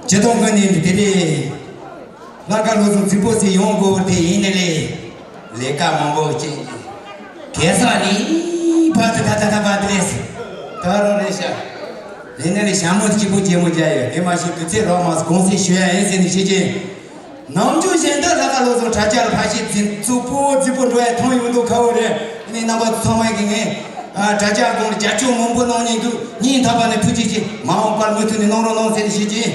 སྤྱི་དོན་ཀུན་ནས་དེ་རེད། ལྷག་དཀར་ལོ་ཚོ་རྫིག་པོ་ཞིག་ཡོང་དགོས་པ་དེ་ཡིན་ནི་ལས། ལས་ཀ་མང་པོ་ཅིག་གེ་སར་ནས་ཕར་དུ་ད་ད་ད་ཕར་དུ་རེད། ད་རང་རེད་ཤག་ཡིན་ནི་ལས་ཞྭ་མོ་གཅིག་པུ་རྒྱལ་མོ་རྒྱག་ཡོད། དེ་མ་ཤེས་དུས་ཚོད་རག་མ་སོང་། གུང་སེང་ཞུ་ཡ་ཡིན་ཟེར་ནས་བཤད་ཀྱི། ནམ་རྒྱུན་གཞན་དག་ལ་ཁ་ལོ་ཚོ་དྲ་རྒྱར་ཕ་ཤི་འཛིན་གཙོ་པོ་རྫི་པོ་འགྲོ་ཡ་མཐོང་ཡོང་འདུག་ཁ་བོ་རེད། ཨ་ནི་རྣམ་པ་ཚང་མ་གི་ངས་ཨ་དྲ་རྒྱ་སྒང་ལ་རྒྱབ་སྐྱོར་མང་པོ་གནང་ནས་འདུག་སྙིང་ཐག་པ་ནས་ཐུགས་རྗེ་ཆེ། མ་འོངས་པར་མུ་མཐུད་ནས་གནང་རོགས་གནང་ཟེར་ནས་ཞུ་རྒྱུ་ཡིན།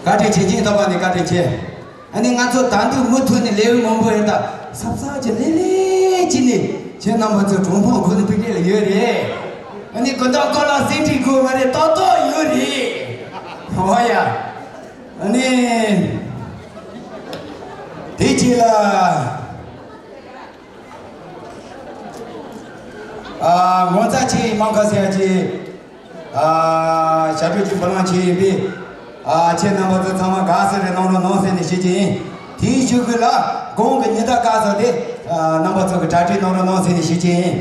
བཀའ་དྲིན་ཆེ། སྦྱིན་བདག་པ་ནས་བཀའ་དྲིན་ཆེ། ཨ་ནི་ང་ཚོ་ད་དུང་མུ་མཐུད་ནས་ལེའུ་མང་པོ་ཡོད། ད་སབ་སབ་ཀྱི་ལེ་ལེ་ཅི་ནས་ཁྱེད་རྣམ་པ་ཚོ་གྲོང་པ་ཁོ་ནི་ཕི་ཀེ་ལ་ཡོད་རེད། ཨ་ནི་གོ་ད་ཀོ་ལ་སེ་ཏི་གོ་མ་རེད། ཏོག་ཏོག་ཡོད་རེད། ཧོ་ཡ། ཨ་ནི་དེ་ཅི་ལ། ཨ། ངོ་མཚར་ཆེ་མང་ཁ་ཟེར་ཡ་ཅིག་ཨ། ཞབས་བྲོ་ཅིག་བུ་ལོན་ཆེ་ཡིན་པས། ཨ། ཁྱེད་རྣམ་པ་ཚོ་ཚང་མ་དགའ་ས་རེ་གནང་རོགས་གནང་ཟེར་ནས་ཞུ་གི་ཡིན། དེའི་གཞུག་གུ་ལ་གོང་གི་ཉི་ཟླ་དཀར་ཚོགས་དེ། ཨ། རྣམ་པ་ཚོ་གི་གྲ་སྒྲིག་གནང་རོགས་གནང་ཟེར་ནས་ཞུ་གི་ཡིན།